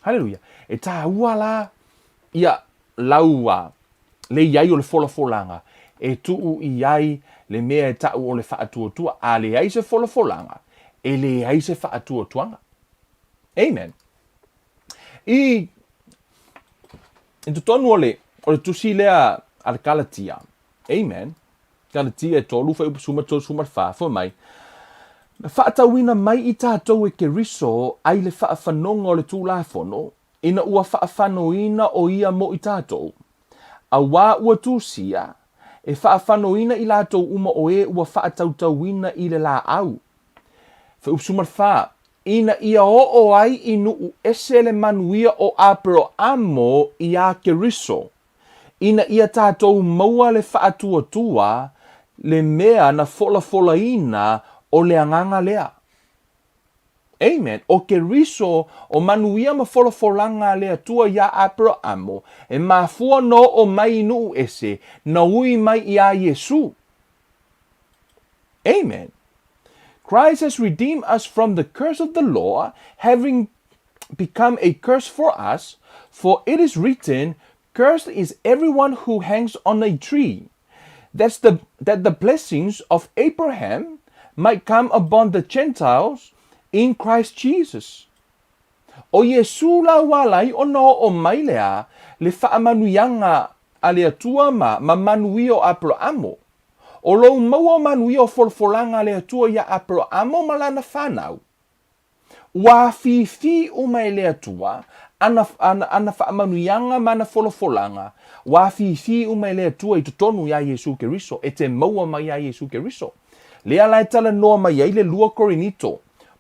Haleluia. E tāua la ia lau a le i ai o le folafolaga e tuu i ai le mea e ta'u o le faatuatua. A leai se folafolaga, e leai se faatuatuaga. Amen. I, i totonu o le, o le tusi lea a le Kalatia. Amen. Kalatia e 3 fuaiupu 13 14, fai mai, Na faatauina mai i tatou e Keriso ai le faafanoga o le Tulafono, ina ua faafanoina o ia mo i tatou, auā ua tusia, e faafanoina i latou uma o e ua faatautauina i le laau. Fuaiupu 14, Ina ia oo ai i nuu ese le manuia o Aperoamo iā Keriso, ina ia tatou maua le faatuatua le mea na folafolaina o le agaga lea. Amen. ʻO Keriso o manuia ma folafolaga a le Atua iā Aperahamo, e mafua na oo mai i nuu ese, na ui mai iā Iesū. Amen. Christ has redeemed us from the curse of the law, having become a curse for us, for it is written, Cursed is everyone who hangs on a tree. That's the, that the blessings of Abraham might come upon the Gentiles in Christ Jesus. ʻO Iesū la ua ala ai ona oo mai le a le faamanuiaga a le Atua ma ma manuia o Aperahamo. ʻO lou maua o manuia o folafolaga a le Atua iā Aperahamo ma lana fanau. Ua afifi uma e le Atua ana, ana, ana faamanuiaga ma ana folafolaga, ua afifi uma e le Atua i totonu iā Iesū Keriso, e te maua mai iā Iesū Keriso. Lea la e talanoa mai ai le lua Korinito,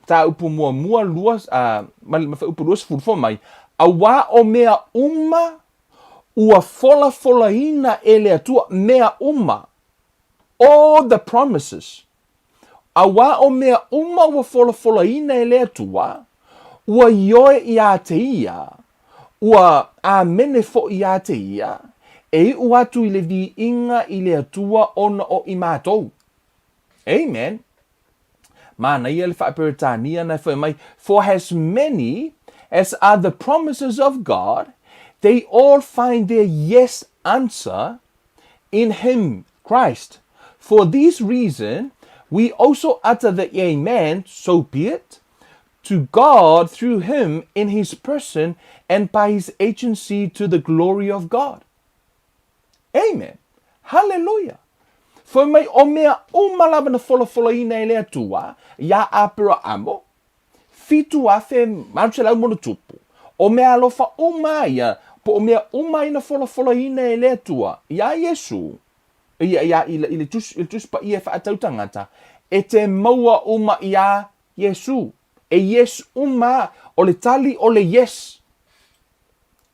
mataupu muamua lua, uh, ma, ma fuaiupu 20 fai mai, auā o mea uma ua folafolaina e le Atua, mea uma, all the promises, Auā o mea uma ua folafolaina e le Atua, ua ioe iā te ia, ua ʻāmene foʻi iā te ia, e iʻu atu i le viiga i le Atua ona o i mātou. Amen. Manaia le Faa-Peretania na e fai mai, For as many as are the promises of God, they all find their yes answer in him, Christ. For this reason, we also utter the amen, so be it, to God through him in his person and by his agency to the glory of God. Amen. Hallelujah. Fai mai o mea uma lava na folafolaina e le Atua iā Aperahamo, 7,800 ma ona tupu. O mea alofa uma ia, po o mea uma ia na folafolaina e le Atua iā Iesū, ia, ia, i, i le Tusi, i le Tusi Paia e faatatau tagata, e te maua uma iā Iesū. E yes uma, o le tali o le yes.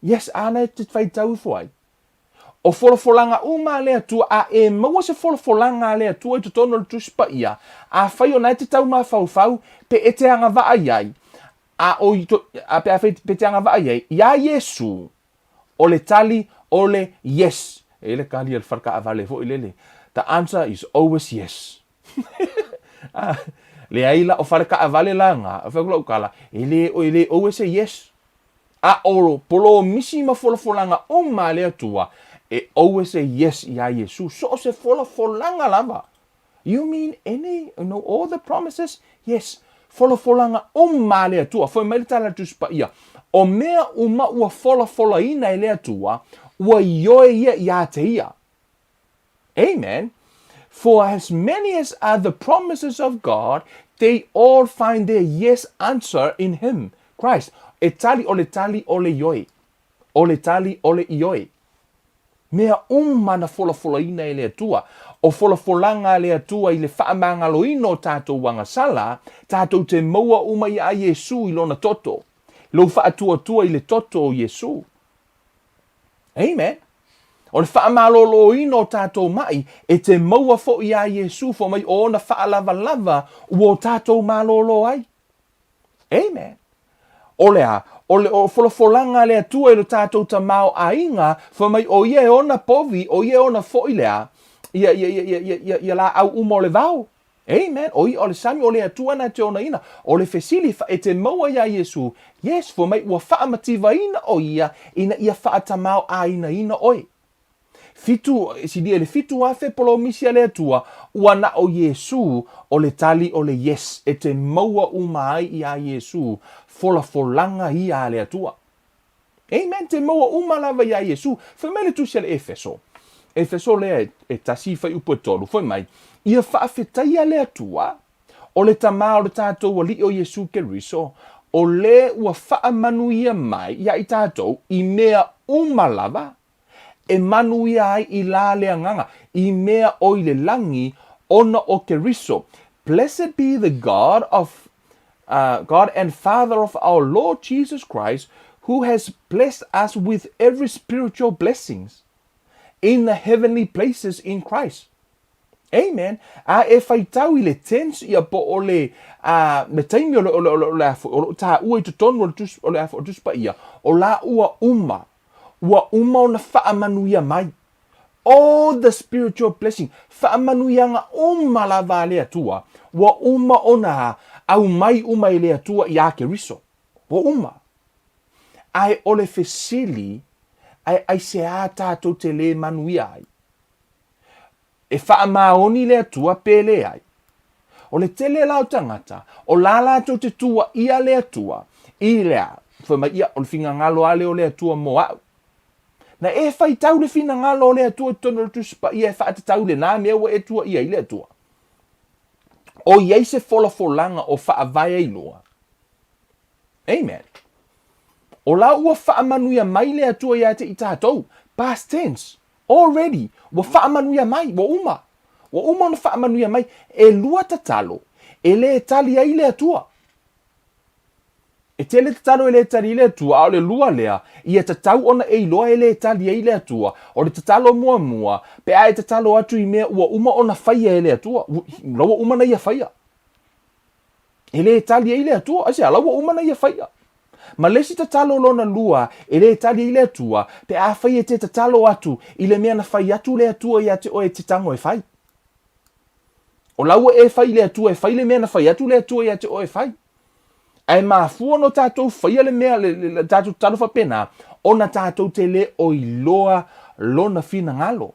Yes, āna e te faitau ifo ai. O folafolaga uma a le Atua, a e maua se folafolaga a le Atua i totonu o le Tusi Paia, afai o na e te tau mafaufau, pe e te agavaa i ai, a o i to, a pe afai pe te agavaa i ai, iā Iesu, o le tali o le yes. E i ai le kali a le fale taavale foi lele, the answer is always yes. A, leai la, o fale taavale la na, fai atu lau tala, e le, e le always e yes. A o polomisi ma folafolaga uma a le Atua, e always e yes iā Iesu, so o se folafolaga lava. You mean any, you know, all the promises? Yes. Folafolaga uma a le Atua. Fai mai le tala a le Tusi Paia, o mea uma ua folafolaina e le Atua, ua ioe ia iā te ia. Amen. For as many as are the promises of God, they all find their yes answer in him, Christ. E tali o le tali o le ioe. O le tali o le ioe. Mea uma na folafolaina e le Atua. O folafolaga a le Atua i le faamagaloina o tatou agasala, tatou te maua uma iā Iesu i lona toto. Lou faatuatua i le toto o Iesu. Amen. O le faamaloloina o tatou maʻi, e te maua foʻi iā Iesu fai mai o ona faalavalava ua o tatou malolo ai. Amen. O le a? O le o folafolaga a le Atua i lo tatou tamaoaiga, fai mai o ia e ona povi, o ia e ona foi le a? Ia, ia, ia, ia, ia, ia, ia laau uma o le vao. Amen. O ia o le sami o le Atua na te onaina. O le fesili, fa e te maua iā Iesu, yes, fai mai ua faamativaina o ia ina ia faatamaoaigaina oe. Fitu, silia i le 7,000 polomisi a le Atua, ua na o Iesu o le tali o le yes e te maua uma ai iā Iesu folafolaga ia a le Atua. Amen, te maua uma lava iā Iesu. Fai mai le tusi a le Efeso, Efeso lea e tasi fuaiupu e tolu, fai mai, Ia faafetaia le Atua, o le Tama o le tatou Alii o Iesu Keriso, o le ua faamanuia mai iā i tatou i mea uma lava, e manuia ai i la le agaga, i mea o i le lagi, ona o Keriso. Blessed be the God of uh, God and Father of our Lord Jesus Christ, who has blessed us with every spiritual blessings in the heavenly places in Christ. Amen. A e faitau i le tense ia po o le a le taimi o le o le o le o le o lo o taua i totonu o le tusi o le o le Tusi Paia, o la ua uma ua uma ona faamanuia mai. All the spiritual blessing, faamanuiaga uma lava a le Atua, ua uma ona aumai uma e le Atua iā Keriso. Ua uma. Ae o le fesili, ae aisea tātou te lē manuia ai? E faamaoni le Atua pe leai? O le tele la o tagata, o la latou te tuuaia le Atua i le a? Fai mai, ia, o le finagalo a lea o le Atua mo a'u. Na e faitau le finagalo o le Atua i totonu o le Tusi Paia e faatatau lenā mea ua e tuuaia ai le Atua? O i ai se folafolaga o faavae ai loa? Amen. O la ua faamanuia mai le Atua iā te i tatou. Past tense. Already. Ua faamanuia mai. Ua uma. Ua uma ona faamanuia mai. E lua tatalo e lē tali ai le Atua. E tele tatalo e lē tali ai le Atua, a o le lua lea, ia tatau ona e iloa e lē tali ai le Atua. O le tatalo muamua, pe a e tatalo atu i mea ua uma ona faia e le Atua, la ua uma na ia faia. E lē tali ai le Atua. Aisea? La ua uma na ia faia. Ma le isi tatalo lona lua e lē tali ai le Atua, pe afai e te tatalo atu i le mea na fai atu le Atua iā te oe e te tago e fai. O la ua e fai i le Atua e fai le mea na fai atu le Atua iā te oe e fai. Ae mafua ona tatou faia le mea, le, le, le tatou tatalo faapena, ona tatou te lē o iloa Lona finagalo.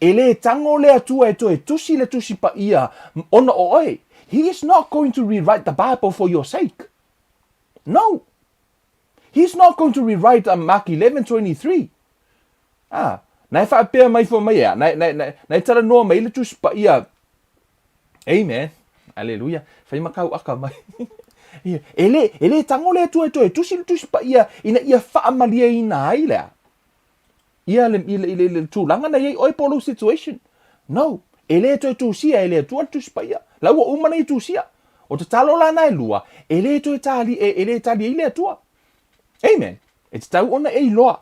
E lē tago le Atua e toe tusi le Tusi Paia ona o oe. He is not going to rewrite the Bible for your sake. No. He is not going to rewrite Mark 11:23. Ah, na e faapea mai fua mai ea, na, na, na, na e talanoa mai le Tusi Paia. Amen. Aleluia. Fai makau aka mai. E lē, e lē tago le Atua e toe tusi le Tusi Paia ina ia faamalieina ai lea. Ia le, i le, i le, le tulaga na i ai oe po o lou situation. No. E lē toe tusia e le Atua le Tusi Paia. La ua uma na ia tusia. O tatalo la na e lua, e lē toe tali, e, e lē tali ai le Atua. Amen. E tatau ona e iloa.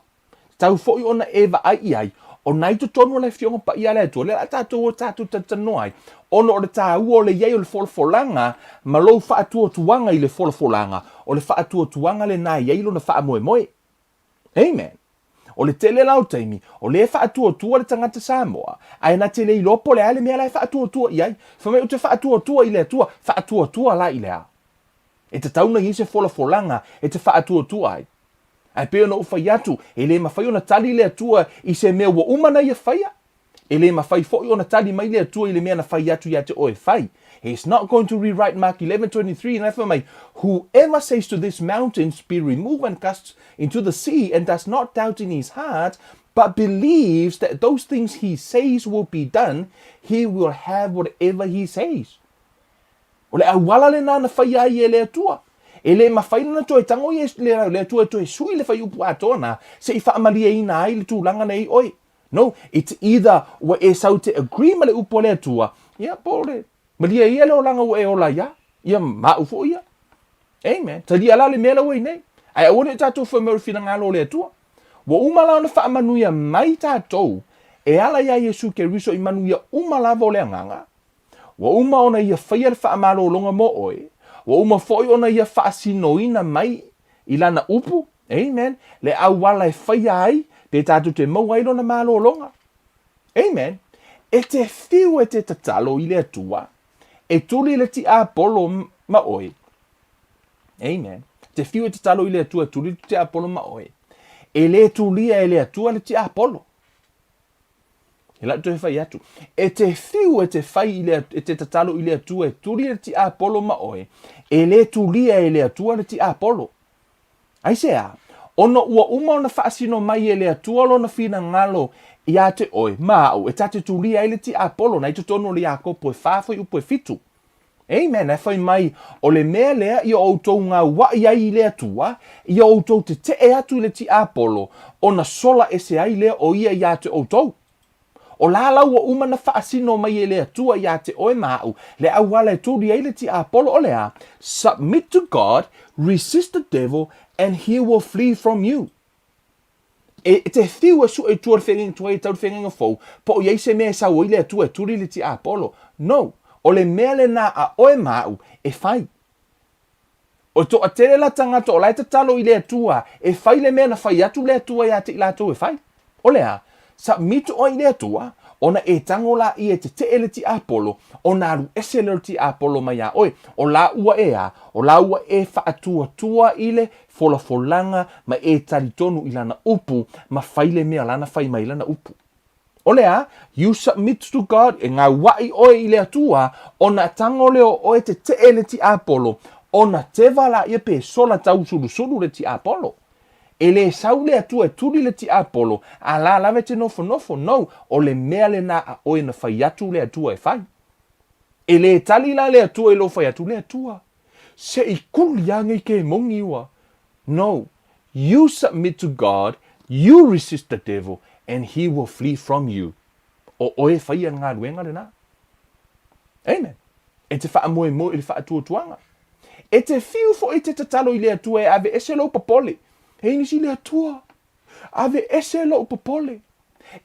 Tatau foi ona e vaai i ai, o na i totonu o le Afioga Paia a le Atua, lea o le a tatou o tatou talatalanoa ai, ona o le taua o le i ai o le folafolaga ma lou faatuatuaga i le folafolaga, o le faatuatuaga lena e i ai lona faamoemoe. Amen. O le tele la o taimi, o lea e faatuatua le tagata Samoa, ae na te le iloa po o le a le mea la e faatuatua i ai. Fai mai ou te faatuatua i le Atua, faatuatua la i le a? E tatau ona i ai se folafolaga e te faatuatua ai. Ae pei ona ou fai atu, e le mafai ona tali le Atua i se mea ua uma ona ia faia. E le mafai foi ona tali mai le Atua i le mea na fai atu ia te oe e fai. He is not going to rewrite Mark 11:23 na e fai mai, Whoever says to this mountains, be removed and cast into the sea, and does not doubt in his heart, but believes that those things he says will be done, he will have whatever he says. O le auala lenā na faia ai e le Atua. E le mafai ona toe tago ia le Atua e toe sui le fuaiupu atoa na, se i faamalieina ai le tulaga na i ai oe. No, it's either ua e sau te agree ma le upu a le Atua, ia po o le malie ia le olaga ua e ola ai a, ia ma au foi ia. Amen. Talia la le mea la ua i nei. Ae aua ne i tatou fai mai o le finagalo o le Atua. Ua uma la ona faamanuia mai tatou e ala iā Iesu Keriso i manuia uma lava o le agaga. Ua uma ona ia faia le faamalologa mo oe, ua uma foi ona ia faasinoina mai i Lana Upu, amen, le auala e faia ai, pe tatou te maua ai Lona malologa. Amen. E te whiu e te tatalo i le Atua, e tuli le tiapolo ma oe. Amen. Te whiu e tatalo i le Atua e tuli le tiapolo ma oe. E lē tulia e le Atua le tiapolo. E lau toe fai atu. E te whiu e te whai i le, e te tatalo i le Atua e tuli le tiapolo ma oe, e lē tulia e le Atua le tiapolo. Aisea? Ona ua uma ona faasino mai e le Atua lona finagalo iā te oe ma aʻu e ta te tulia ai le tiapolo na i totonu o le Iakopo e fa fuaiupu e fitu. Amen. E fai mai, o le mea lea ia outou gauaʻi ai i le Atua, ia outou teteʻe atu i le tiapolo, ona sola ese ai lea o ia iā te outou. O la la ua uma na faasino mai e le Atua iā te oe ma aʻu, le auala e tuli ai le tiapolo o le a, Submit to God, resist the devil, and he will flee from you. E te whiu e sue i tua o le whengenga tuai e tau le whengenga fou, po o i ai se mea e sau ai le Atua e tuli le tiapolo. No. O le mea lenā a oe ma aʻu e fai. O toatele la tagata o la e tatalo i le Atua e fai le mea na fai atu le Atua iā te i latou e fai. O le a? Submit oe i le Atua, ona e tago laia e tetee le tiapolo, ona alu ese lea o le tiapolo mai iā oe. O la ua e a? O la ua e faatuatua i le folafolaga ma e talitonu i lana upu ma fai le mea lana fai mai lana upu. O le a? You submit to God, e gauaʻi ʻoe i le Atua, ona tago lea o oe tetee le tiapolo, ona teva laia pe sola tausulusulu le tiapolo. E lē sau le Atua e tuli le tiapolo, a la lava e te nofonofo, no, o le mea lenā a oe na fai atu le Atua e fai. E lē tali la le Atua i lou fai atu, le Atua, se i kuli a nei kemoni ua. No, you submit to God, you resist the devil, and he will flee from you. O oe e whaia le galuega lenā. Amen. E te faamoemoe i le faatuatuaga. E te whiu foi te tatalo i le Atua e aveese lou popole. E nisi le Atua, Aveese lou popole.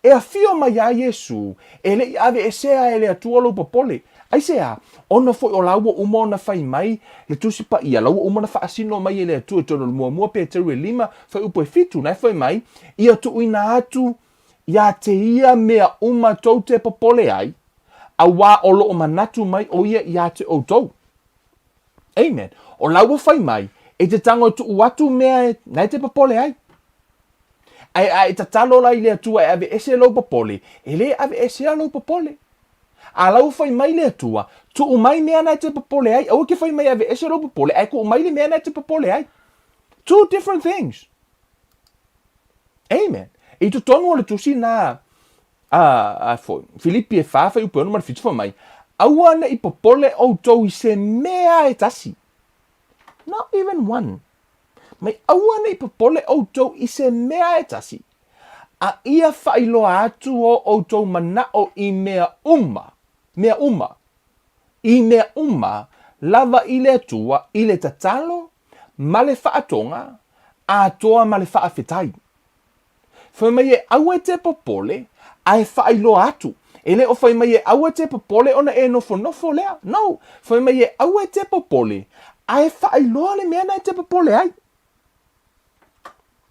E afio mai iā Iesū, e le i aveesea e le Atua lou popole. Aisea? Ona foi o la ua uma ona fai mai le Tusi Paia, la ua uma ona faasino mai e le Atua i totonu o le muamua Peteru e lima, fuaiupu e fitu, na e fai mai, Ia tuuina atu iā te ia mea uma tou te popole ai, auā o loo manatu mai o ia iā te outou. Amen. O la ua fai mai, e te tago e tuu atu mea e, na e te popole ai. Ae a e tatalo la i le Atua e aveese lou popole, e lē aveesea lou popole. A la ua fai mai le Atua, tuu mai mea na e te popole ai, aua ke fai mai e aveese lou popole, ae tuu mai le mea na e te popole ai. Two different things. Amen. I totonu o le tusi na a, a foi, Filipi e wha whai upe ono ma le fitu mai, aua ne i popole outou i se mea e tasi. Not even one. Mai aua ne i popole outou i se mea e tasi, a ia faailoa atu o outou manaʻo i mea uma, mea uma, i mea uma lava i le Atua i le tatalo ma le faatoga atoa ma le faafetai. Fai mai e aua e te popole, a e faailoa atu. E le o fai mai e aua e te popole ona e nofonofo lea. No. Fai mai e aua e te popole, a e faailoa le mea na e te popole ai.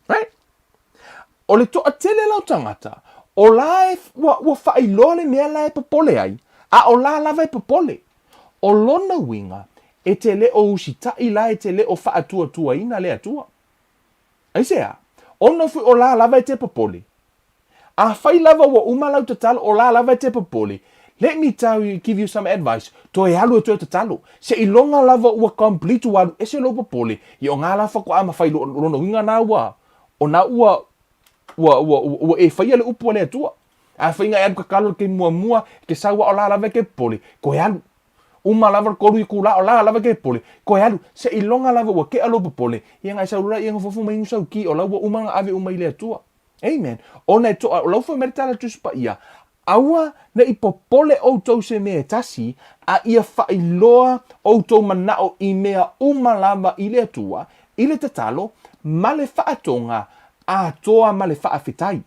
Right? O le toatele la o tagata, o la e, ua, ua faailoa le mea la e popole ai, a o la lava e popole. O lona uiga, e te le o usitaʻi la e te le o faatuatuaina le Atua. Aisea? Ona foi o la lava e te popole. Afai lava ua uma lau tatalo o la lava e te popole, let me tell you, give you some advice, toe alu e toe tatalo. Seiloga lava ua complete ua alu ese lou popole, ia o ngā la faatoa mafai lona uiga na ua, o na ua, ua, ua, ua, ua e faia le upu a le Atua. Afai nga e alu tatalo i le taimi muamua, e te sau a o la lava e te popole, toe alu. Uma lava le tolu itulā o la lava ke popole, toe alu, seiloga lava ua tea lou popole, ia na e sau loa ia nofonofo mai inu sau ti, o la ua uma ona ave uma i le Atua. Amen. Ona e toa, o lau foi mai le tala Tusi Paia, Aua ne i popole outou se mea e tasi, a ia faailoa outou manaʻo i mea uma lava i le Atua, i le tatalo, ma le faatoga atoa ma le faafetai.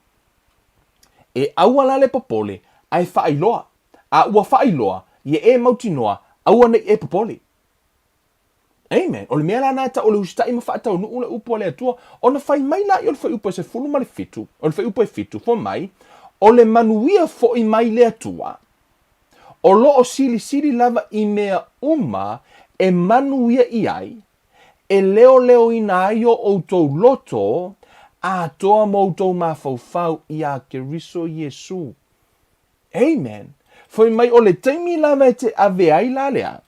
E aua la le popole, a e faailoa. A ua faailoa, ia e mautinoa, aua ne i e popole. Amen. O le mea la lena e tau o le usitai ma faataunuu le upu a le Atua, ona fai mai laia o le fuaiupu e 17, o le fuaiupu e 7, fai mai, O le manuia foi mai le Atua, o lo o silisili lava i mea uma e manuia i ai, e leoleoina ai o outou loto atoa ma outou mafaufau iā Keriso Iesu. Amen. Fai mai o le taimi lava e te ave ai la lea,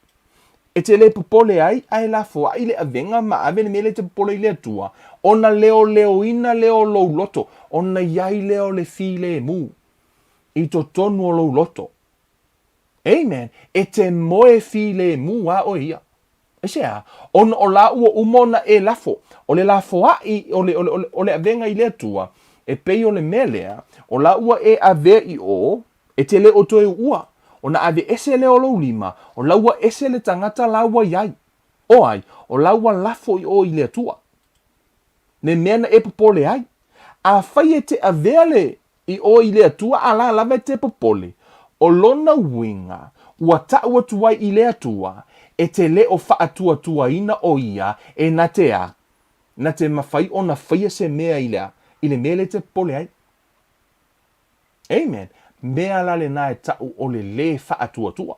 e te le popole ai ae lafoai le avega ma ave le mea lea e te popole i le Atua, ona leoleoina lea o lou loto, ona i ai lea o le filemu i totonu o lou loto. Amen. E te moe filemu lava oe ia. Aisea? Ona o la ua uma ona e lafo. O le lafoai o le, o le, o le avega i le Atua, e pei o le mea lea, o la ua e avea i o, e te le o toe uua. Ona ave ese lea o lou lima, o la ua ese le tagata la ua i ai. O ai? O la ua lafo i o i le Atua. Le mea na e popole ai. Afai e te avea le I o i le Atua a la lava e te popole, o lona uiga, ua taʻu atu ai i le Atua, e te le o faatuatuaina o ia e na te a, na te mafai ona faia se mea i le a, i le mea lea e te popole ai. Amen. Mea la lena e taʻu o le lē faatuatua.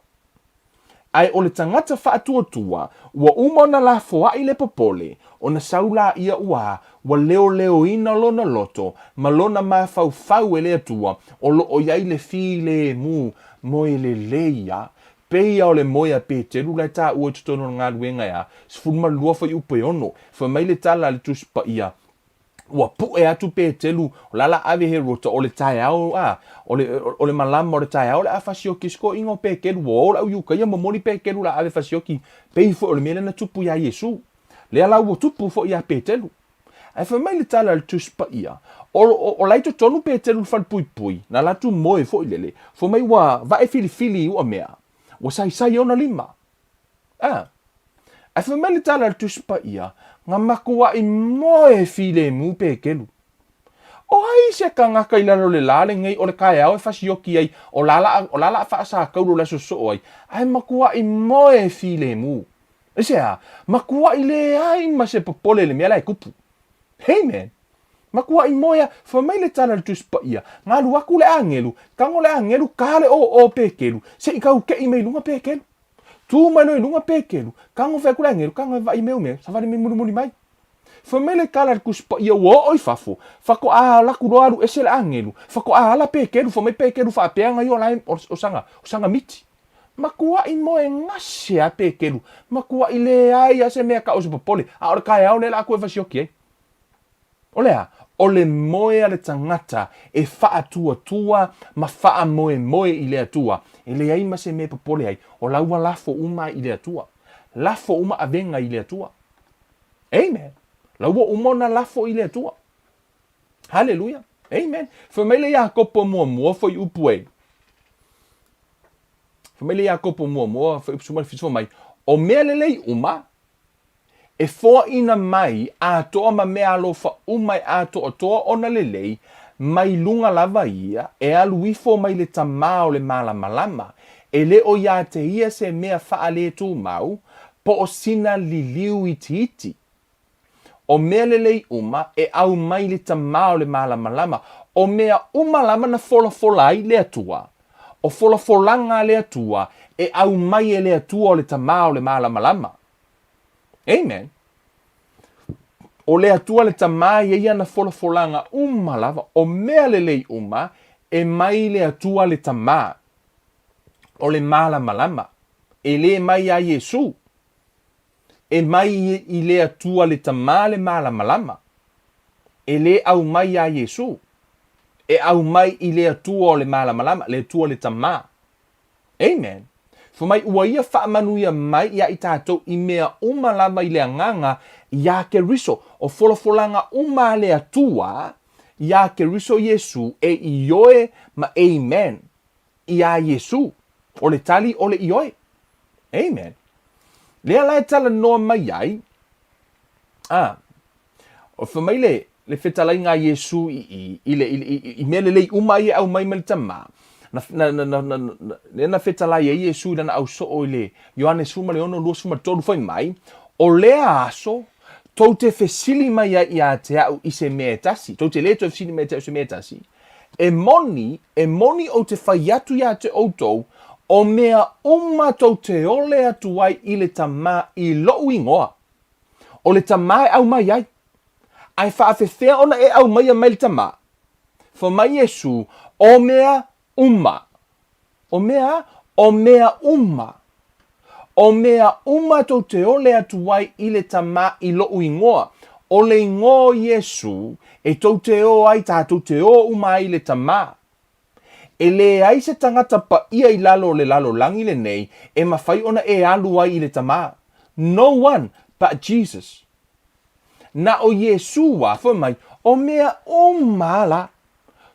Ae o le tagata faatuatua, ua uma ona lafoai le popole, ona sau laia ua, ua leoleoina lona loto ma lona mafaufau e le Atua, o lo o i ai le filemu moe lelei ia, pei a o le moe a Peteru la e taua i totonu o le galuega e a, 12 fuaiupu e 6, fai mai le tala a le Tusi Paia, ua puʻe atu Petelu, o la la ave Herota, o le taeao, a, o le, o le malama o le taeao o le a fasioki se toeaiga o Petelu, ua o le au Iutaia momoli Petelu la ave fasioki, pei foi o le mea lea na tupu iā Iesu. Lea la ua tupu foi iā Petelu. Ae fai mai le tala a le Tusi Paia, o, o, o la i totonu Petelu i le falepuipui, na alu atu moe foi lele, fai mai ua vae filifili i ua mea, ua saisai ona lima. A. Ae fai mai le tala a le Tusi Paia, na matuaʻi moe filemu Petelu. O ai se kanaka i lalo o le lā lenei o le kaeao e fasioki ai, o la la, o la la faasākaula o le aso soo ai, ae matuaʻi moe filemu. Aisea? Matuaʻi leai ma se popole i le mea la e tupu. Amen. Matuaʻi moe a, fai mai le tala a le Tusi Paia, na alu atu le agelu, tago le agelu, ka le ō Petelu, se i taukeʻi mai luga Petelu. Tu mai loa i luga Petelu, tago fai atu le agelu, tago e vaai mea o mea, savali mai mulimuli mai. Fai mai le tala a le Tusi Paia ua oo i fafo, faatoa alu atu loa alu ese le agelu, faatoa ala Petelu, fai mai Petelu faapea na ia o la e, o sana, o sana miti. Matuaʻi moe gase a Petelu, matuaʻi leai a se mea taʻu o se popole, a o le taeao lea la atu e fasioki ai. O le a? O le moe a le tagata e faatuatua ma faamoemoe i le Atua, e leai ma se mea e popole ai, o la ua lafo uma i le Atua. Lafo uma avega i le Atua. Amen. La ua uma ona lafo i le Atua. Haleluia. Amen. Fai mai le Iakopo muamua fuaiupu e. Fai mai le Iakopo muamua fuaiupu 17 fai mai, o mea lelei uma, E foaina mai atoa ma meaalofa uma e atoatoa ona lelei, mai luga lava ia, e alu ifo mai le Tamā o le malamalama, e le o iā te ia se mea faaletūmau, po o sina liliu itiiti. O mea lelei uma e aumai le Tamā o le malamalama, o mea uma lava na folafola ai le Atua, o folafolaga a le Atua e aumai e le Atua o le Tamā o le malamalama. Amen. O le Atua le Tamā e i ai ana folafolaga uma lava, o mea lelei uma, e mai le Atua le Tamā. O le malamalama, e lē mai iā Iesū. E mai i le Atua le Tamā le malamalama. E lē aumai iā Iesū. E aumai i le Atua o le malamalama, le Atua le Tamā. Amen. Fai mai ua ia faamanuia mai iā i tatou i mea uma lava i le agaga iā Keriso, o folafolaga uma a le Atua iā Keriso Iesu e ioe ma Amen iā Iesu. O le tali o le ioe. Amen. Lea la e talanoa mai ai, a, O fai mai le, le fetalaiga a Iesu i, i, i, le, i, i, i mea lelei uma ia e aumai mai le Tamā, na, na, na, na, na, na, lea na fetalai ai Iesu i lana ausoo i le Ioane 16, 23, fai mai, O lea aso, tou te fesili mai ai ia te a'u i se mea e tasi, tou te lē toe fesili mai ia te a'u i se mea e tasi, e moni, e moni ou te fai atu iā te ʻoutou, o mea uma tou te ole atu ai i le Tamā i loʻu igoa, o le Tamā e ʻaumai ai. A e faafefea ona e ʻaumaia mai le Tamā? Fai mai Iesū, O mea uma. O mea a? O mea uma. O mea uma tou te ole atu ai i le Tamā i loʻu igoa. O le igoa o Iesū e tou te ō ai tātou te ō uma ai i le Tamā. E leai se tagata paʻia i lalo o le lalolagi lenei e mafai ona e alu ai i le Tamā. No one but Jesus. Na o Iesū a, fai mai, o mea uma la,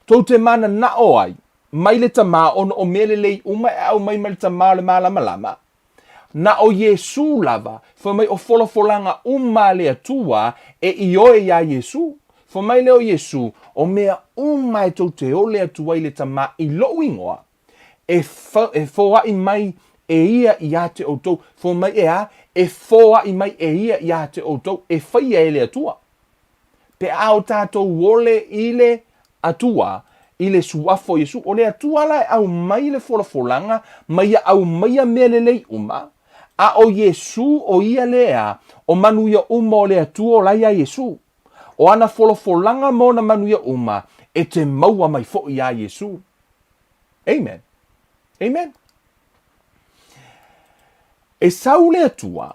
tou te mananao ai, mai le Tamā ona o mea lelei uma e aumai mai le Tamā o le malamalama. Na o Iesū lava, fai mai o folafolaga uma a le Atua e ioe iā Iesū. Fai mai lea o Iesū, o mea uma e tou te ole atu ai le Tamā i loʻu igoa, e, e foaʻi mai e ia iā te ʻoutou, fai mai e a, e foaʻi mai e ia iā te ʻoutou, e faia e le Atua. Pe a o tātou ole i le Atua, i le suafa o Iesu, o le Atua la e aumai le folafolaga ma ia aumaia mea lelei uma, a o Iesu o ia lea, o manuia uma o le Atua o la iā Iesu. O ana folafolaga ma ona manuia uma e te maua mai foʻi iā Iesu. Amen. Amen. E sau le Atua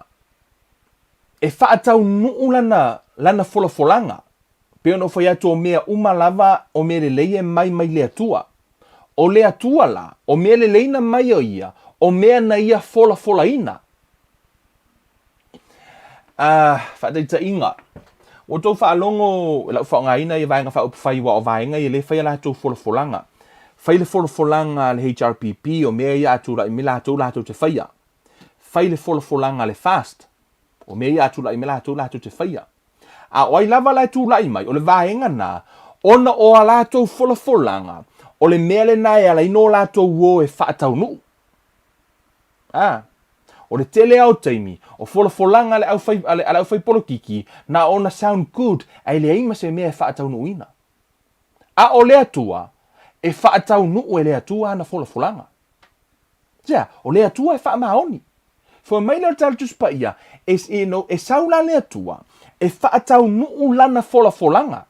e faataunuu lana, lana folafolaga, pei ona ou fai atu o mea uma lava o mea lelei e mai mai le Atua. O le Atua la, o mea lelei na mai o ia, o mea na ia folafolaina. A, faataitaiga, ua outou faalogo i lau faaaogaina ia Vaega Faaupufai aua o vaega ia lea e fai a latou folafolaga. Fai le folafolaga a le HRPP, o mea ia a tulai mai latou latou te faia. Fai le folafolaga a le FAST, o mea ia a tulai mai latou latou te faia. A o ai lava la e tulai mai, o le vaega na, ona o a latou folafolaga, o le mea lena e ala ai no latou o e faataunuu. A, o le tele lava o taimi, o folafolaga a le aufai, a le, a le aufaipolokiki, na ona sound good, ae leai ma se mea e faataunuuina. A o le Atua, e faataunuu e le Atua ana folafolaga. Sea, o le Atua e faamaoni. Fai mai lea o le Tala Tusi Paia, e, you know, e sau la le Atua, e faataunuu lana folafolaga.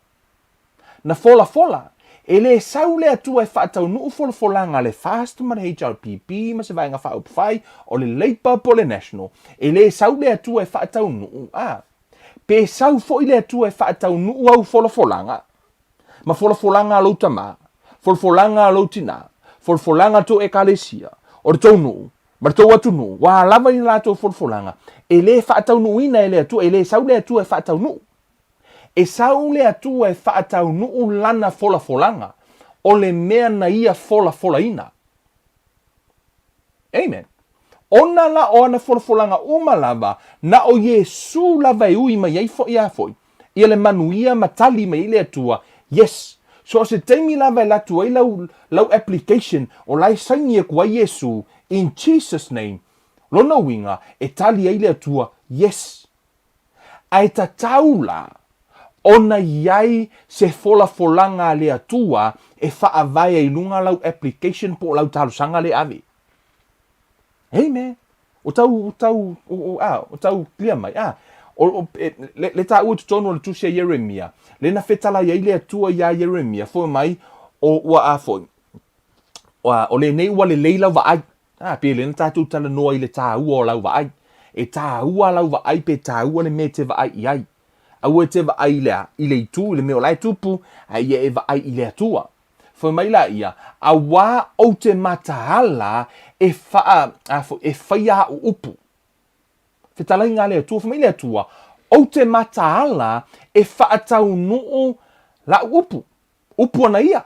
Na folafola, e lē sau le Atua e faataunuu folafolaga a le FAST ma le HRPP ma se Vaega Faaupufai, o le Labour po o le National. E lē sau le Atua e faataunuu, a. Pe sau foi le Atua e faataunuu au folafolaga, ma folafolaga a lou tamā, folafolaga a lou tinā, folafolaga a le tou Ekalesia, o le tou nuu, ma le tou atunuu, ua lava i la latou folafolaga, e lē faataunuuina e le Atua, e lē sau le Atua e faataunuu. E sau le Atua e faataunuu lana folafolaga, o le mea na ia folafolaina. Amen. Ona la o ana folafolaga uma lava, na o Iesu lava e ui mai ai foi a foi, ia le manuia ma tali mai ai le Atua, yes. So o se taimi lava e latu ai lau, lau application, o la e saini aku ai Iesu, in Jesus name, lona uiga, e tali ai le Atua, yes. Ae tatau la ona i ai se folafolaga a le Atua e faavae ai luga lau application po o lau talosaga le ave. Amen. O tau, o tau, o, o, a, o tau clear mai. A, o, o, e, le, le taua i totonu o le tusi a Ieremia, le na fetalai ai le Atua iā Ieremia, foi mai, o ua a foi, o, o lenei ua lelei lau vaai. A, pei lea na tatou talanoa i le tāua o lau vaai. E tāua lau vaai pe tāua le mea e te vaai i ai. Aua e te vaai i le a? I le itu, i le mea o la e tupu, a ia e vaai i le Atua. Fai mai la ia, Auā ou te mataala e whaa, a, e whaia aʻu upu. Fetalaiga a le Atua, fai mai le Atua, Ou te mataala e whaataunuu laʻu upu. Upu ana ia.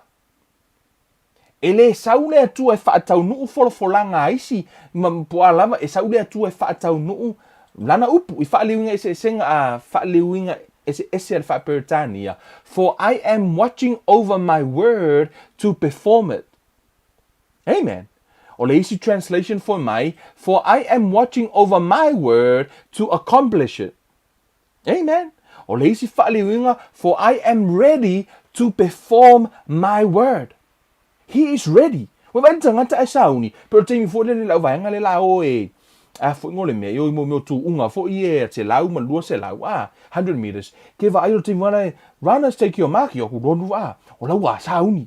E lē sau le Atua e faataunuu folafolaga a isi ma po a lava, e sau le Atua e faataunuu Lana upu i faaleuiga eseesega a faaleuiga eseese a le Faa-Peretania, For I am watching over my word to perform it. Amen. O le isi translation fai mai, For I am watching over my word to accomplish it. Amen. O le isi faaliliuga, For I am ready to perform my word. He is ready. Ua vaai le tagata ae sauni, pe o le taimi foi lea le au vaega lea la o e a foi ngo le mea, i mo mea o tuuga foi e 100 ma 200, a, 100 meters. Ke vaai o le taimi wala e, runners take your mark, i o ku lonu a, o lau a sauni.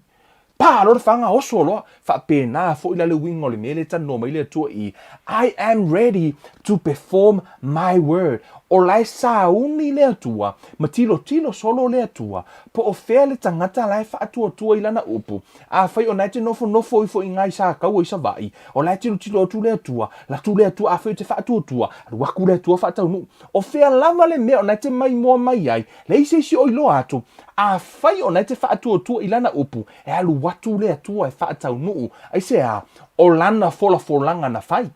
Pā loa le faga, oso loa. Faapena foi la le uiga o le mea lea e talanoa mai le Atua i, I am ready to perform my word. O la e sauni le Atua, ma tilotilo solo le Atua, po o fea le tagata la e faatuatua i lana upu. Afai o na e te nofonofo ifo i ina i Sakaua i Savaii, o la e tilotilo atu le Atua, latu le Atua afai o te faatuatua, alu aku le Atua faataunuu. O fea lava le mea o na e te maimoa mai ai, Leai se isi o iloa atu, afai ona e te faatuatua i lana upu, e alu atu le Atua e faataunuu, aisea? O lana folafolaga na fai.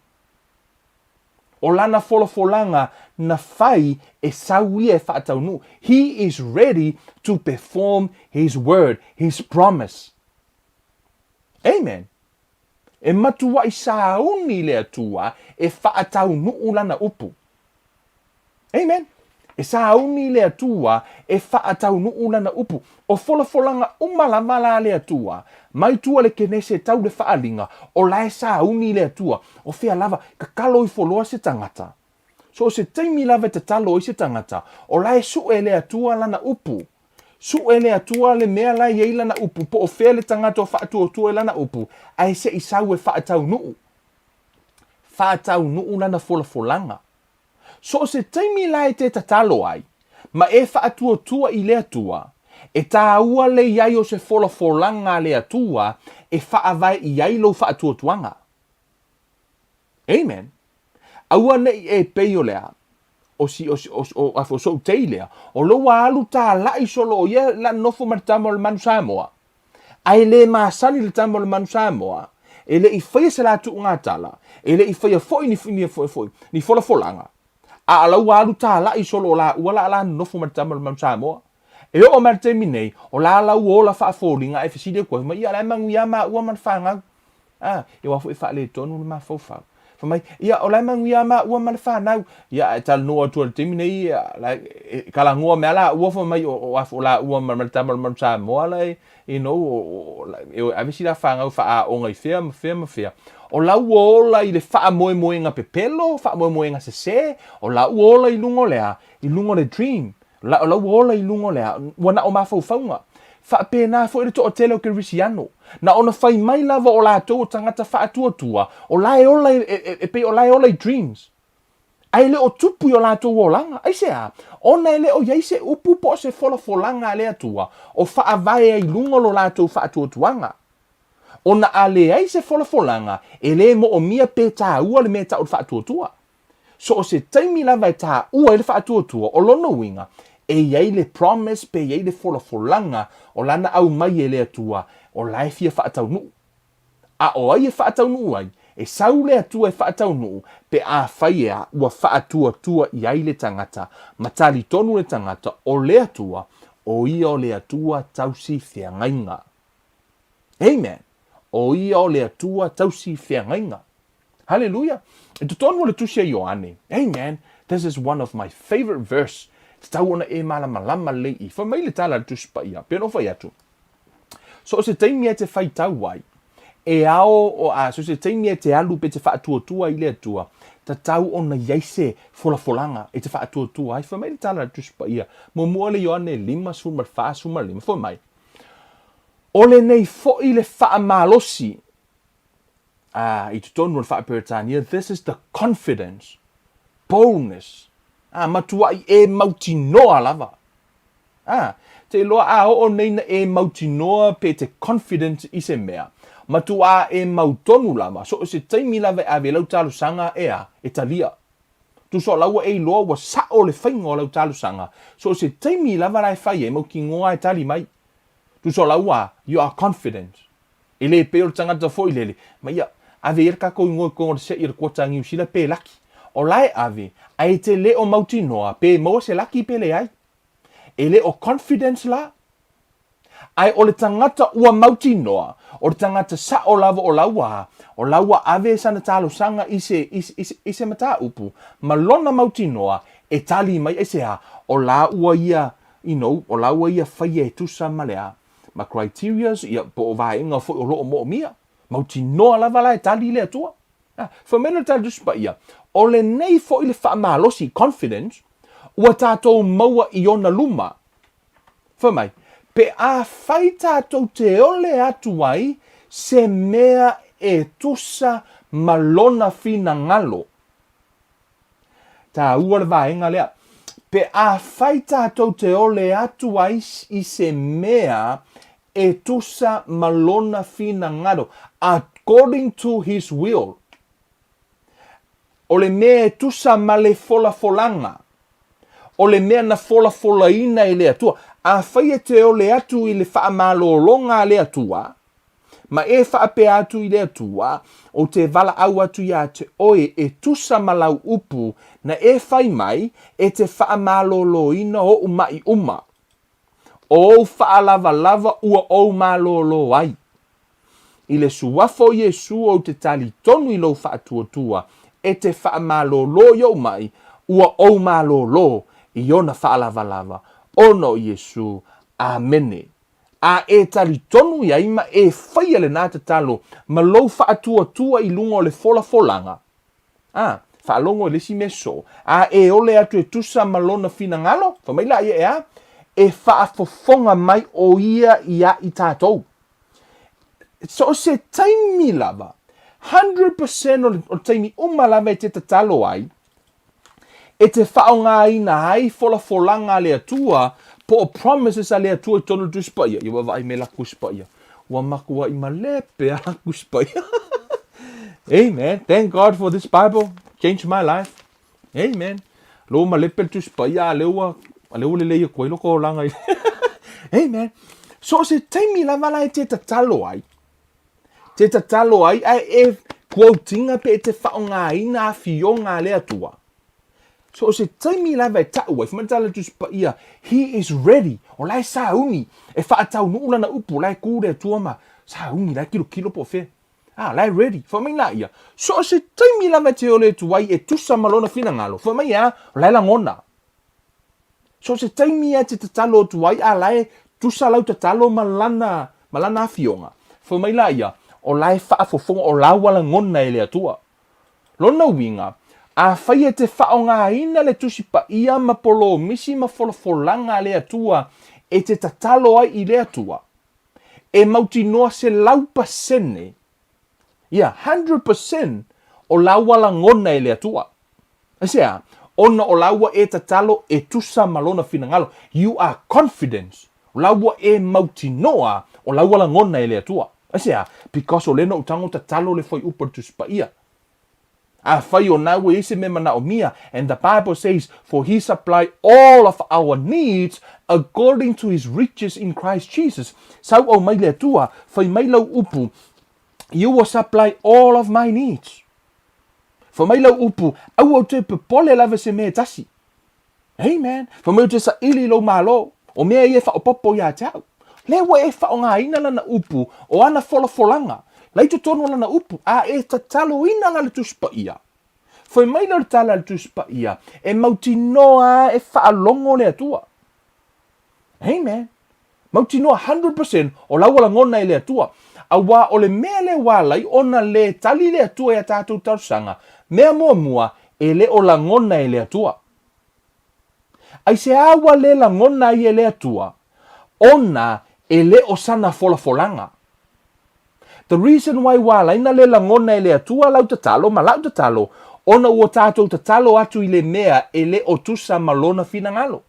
O lana folafolaga na fai e sau ia e faataunuu. He is ready to perform his word, his promise. Amen. E matuai sauni le Atua e faataunuu lana upu. Amen. E sauni le Atua e faataunuu lana upu. O folafolaga uma lava la a le Atua, mai tua le Kenese tau le faaliga, o la e sauni le Atua. O fea lava, tatalo ifo loa se tagata. So o se taimi lava e tatalo ai se tagata, o la e sue le Atua lana upu. Sue le Atua le mea la e i ai lana upu, po o fea le tagata o faatuatua i lana upu, ae se i sau e faataunuu. Faataunuu lana folafolaga. So o se taimi la e te tatalo ai, ma e faatuatua i le Atua, e tāua le i ai o se folafolaga a le Atua e faavae i ai lou faatuatuaga. Amen. Aua ne i e pei o le a, o si, o, o, o, o, o so'u tei lea, o lou alu tāla'i solo o ia la nofo ma le tama o le manu Samoa. Ae le masani le tama o le manu Samoa, e le i faia se la tuugatala, e le i faia foi ni, ni, foi, foi, ni folafolaga. A o lau alu tāla'i solo o lāua la la nofo ma le tama o le manu Samoa. E oo mai le taimi nei, o la lau ola faafoliga e fesili atu ai, fai mai, ia, la e manuia maua ma le fanau. A, ia aua foi e faaletonu le mafaufau. Fai mai, ia, o la e manuia maua ma le fanau. Ia, ae talanoa atu i le taimi nei, ia, la e, e kalagoa mea laua fai mai, o, o, o laua ma le tama o le manu Samoa la e, you know, o, o, e o e ave si la fanau faaaoga i fea ma fea ma fea. O la ua ola i le faamoemoega pepelo, faamoemoega sesē, o la ua ola i luga o le a? I luga o le dream. La, la ua ola i luga o le a, ua na o mafaufauga. Faapena foi le toatele o Kerisiano. Na ona fai mai lava o latou o tagata faatuatua, o la e ola e, e, e pei o la e ola i dreams. Ae le o tupu i o latou olaga. Aisea? Ona e le o i ai se upu po o se folafolaga a le Atua o faavae ai i luga o lo latou faatuatuaga. Ona a leai se folafolaga, e le moomia pe tāua le mea e tau o le faatuatua. So o se taimi lava e tāua ai le faatuatua, o lona uiga, e i ai le promise pe i ai le folafolaga o lana aumai e le Atua o la e fia faataunuu. A o ai e faataunuu ai? E sau le Atua e faataunuu pe afai e a ua faatuatua i ai le tagata ma talitonu le tagata o le Atua, o ia o le Atua tausi feagaiga. Amen! O ia o le Atua tausi feagaiga. Haleluia! I totonu o le tusi a Ioane. Amen! This is one of my favorite verse. Tatau ona e malamalama lelei i. Fai mai le tala a le Tusi Paia, pei ona ou fai atu. So o se taimi e te faitau ai, e ao, o, a, so se taimi e te alu pe te faatuatua i le Atua, tatau ona i ai se folafolaga e te faatuatua ai. Fai mai le tala a le Tusi Paia, muamua le Ioane 5, 14, 15, fai mai, O lenei foi le faamalosi ā, i totonu o le Faa-Peretania, this is the confidence, boldness, ā, matuai e mautinoa lava. Ā, te iloa a oo nei na e mautinoa pe te confident i se mea, matuā e mau tonu lava, so o se taimi lava e ave lau talosaga e a, e talia. Tusa o laua e iloa ua sa'o le faiga o lau talosaga, so o se taimi lava la e fai ai, mautinoa e tali mai. Tusa o laua, you are confident. E le pei o le tagata foi lele, ma ia, ave ia le kakou igoa i koga o le se'i o le kuata a Niu Sila pe laki. O la e ave, ae te le o mautinoa pe maua se laki pe leai. E le o confidence la. Ae o le tagata ua mautinoa, o le tagata sa'o lava o la ua, o la ua ave sana talosaga i se, i, i, i se mataupu, ma lona mautinoa, e tali mai aisea, o la ua ia, you know, o la ua ia faia e tusa ma le a, ma criterias, ia, po o vaega foi o lo o moomia. Mautinoa lava la e tali le Atua. Ah, fai mai le tali Tusi Paia, o lenei foi le faamalosi, confidence, ua tatou maua i ona luma. Fai mai, pe afai tatou te ole atu ai se mea e tusa ma lona finagalo. Taua le vaega lea. Pe afai tatou te ole atu ai i se mea e tusa ma lona finagalo, according to his will. O le mea e tusa ma le folafolaga. O le mea na folafolaina e le Atua. Afai e te ole atu i le faamalologa a le Atua, ma e faapea atu i le Atua, Ou te valaau atu iā te oe e tusa ma lau upu na e fai mai, e te faamaloloina oʻu maʻi uma. O ou faalavalava ua ou malōlō ai. I le suafa o Iesū ou te talitonu i lou faatuatua e te faamalōlō i ou maʻi, ua ou malōlō i ona faalavalava, ona o Iesū. Amene. A e talitonu i ai ma e faia lenā tatalo ma lou faatuatua i luga o le folafolaga, A, faalogo i le isi mea soo, a e ole atu e tusa ma lona finagalo, fai mai la ia e a, e faafofoga mai o ia ia i tatou. So o se taimi lava, 100% o le, o le taimi uma lava e te tatalo ai, e te faaaogaina ai folafolaga a le Atua po o promises a le Atua i totonu o le Tusi Paia. Ia ua vaai mai la Tusi Paia. Ua makuaʻi malepe a la Tusi Paia. Amen. Thank God for this Bible. Changed my life. Amen. Lo malepe le Tusi Paia a lea ua a lea ua lelei atu ai loko olaga i. Amen. So se taimi lava la e te tatalo ai, Te tatalo ai ae e quote-ina pe e te whaongaina afioga a le Atua. So o se taimi lava e ta'u ai, fai mai le tala le Tusi Paia, He is ready, o la e sauni, e whaataunuu lana upu, o la e kū le Atua ma sauni, la e kilokilo po o fea. Ah, la e ready, fai mai la ia. So o se taimi lava e te ole atu ai e tusa ma lona finagalo, fai mai e a, o la e lagona. So se taimi e te tatalo atu ai a la e tusa lau tatalo ma lana, ma lana afioga. Fai mai la ia, o la e faafofoga, o la ua lagona e le Atua. Lona uiga, afai e te faaaogaina le Tusi Paia ma polomisi ma folafolaga a le Atua e te tatalo ai i le Atua, e mautinoa 100%, ia, 100% o la ua lagona e le Atua. Aisea? Ona o la ua e tatalo e tusa ma lona finagalo. You are confident. O la ua e mautinoa o la ua lagona e le Atua. Aisea? Because o lena utago tatalo le fuaiupu a le Tusi Paia. Afai o na ua i ai se mea manaomia, and the Bible says, for he supply all of our needs according to his riches in Christ Jesus. Sau au mai le Atua, fai mai lau upu, you will supply all of my needs. Fai mai lau upu, aua ou te popole lava se mea e tasi. Amen. Fai mai ou te saili i lou malo, o mea ia e faaopoopo iā te au. Lea ua e faaaogaina lana upu, o ana folafolaga, la i totonu o lana upu, a e tataloina la le Tusi Paia. Fai mai lea o le tala a le Tusi Paia, e mautinoa e faalogo le Atua. Amen. Mautinoa 100% o la ua lagona e le Atua. Auā o le mea lea ua ala ai ona lē tali le Atua i a tatou talosaga, mea muamua, e le o lagona e le Atua. Aisea ua lē lagona ai e le Atua? Ona e le o sana folafolaga. The reason why ua ala ai na lē lagona e le Atua lau tatalo ma la'u tatalo, ona ua tatou tatalo atu i le mea e le o tusa ma Lona finagalo.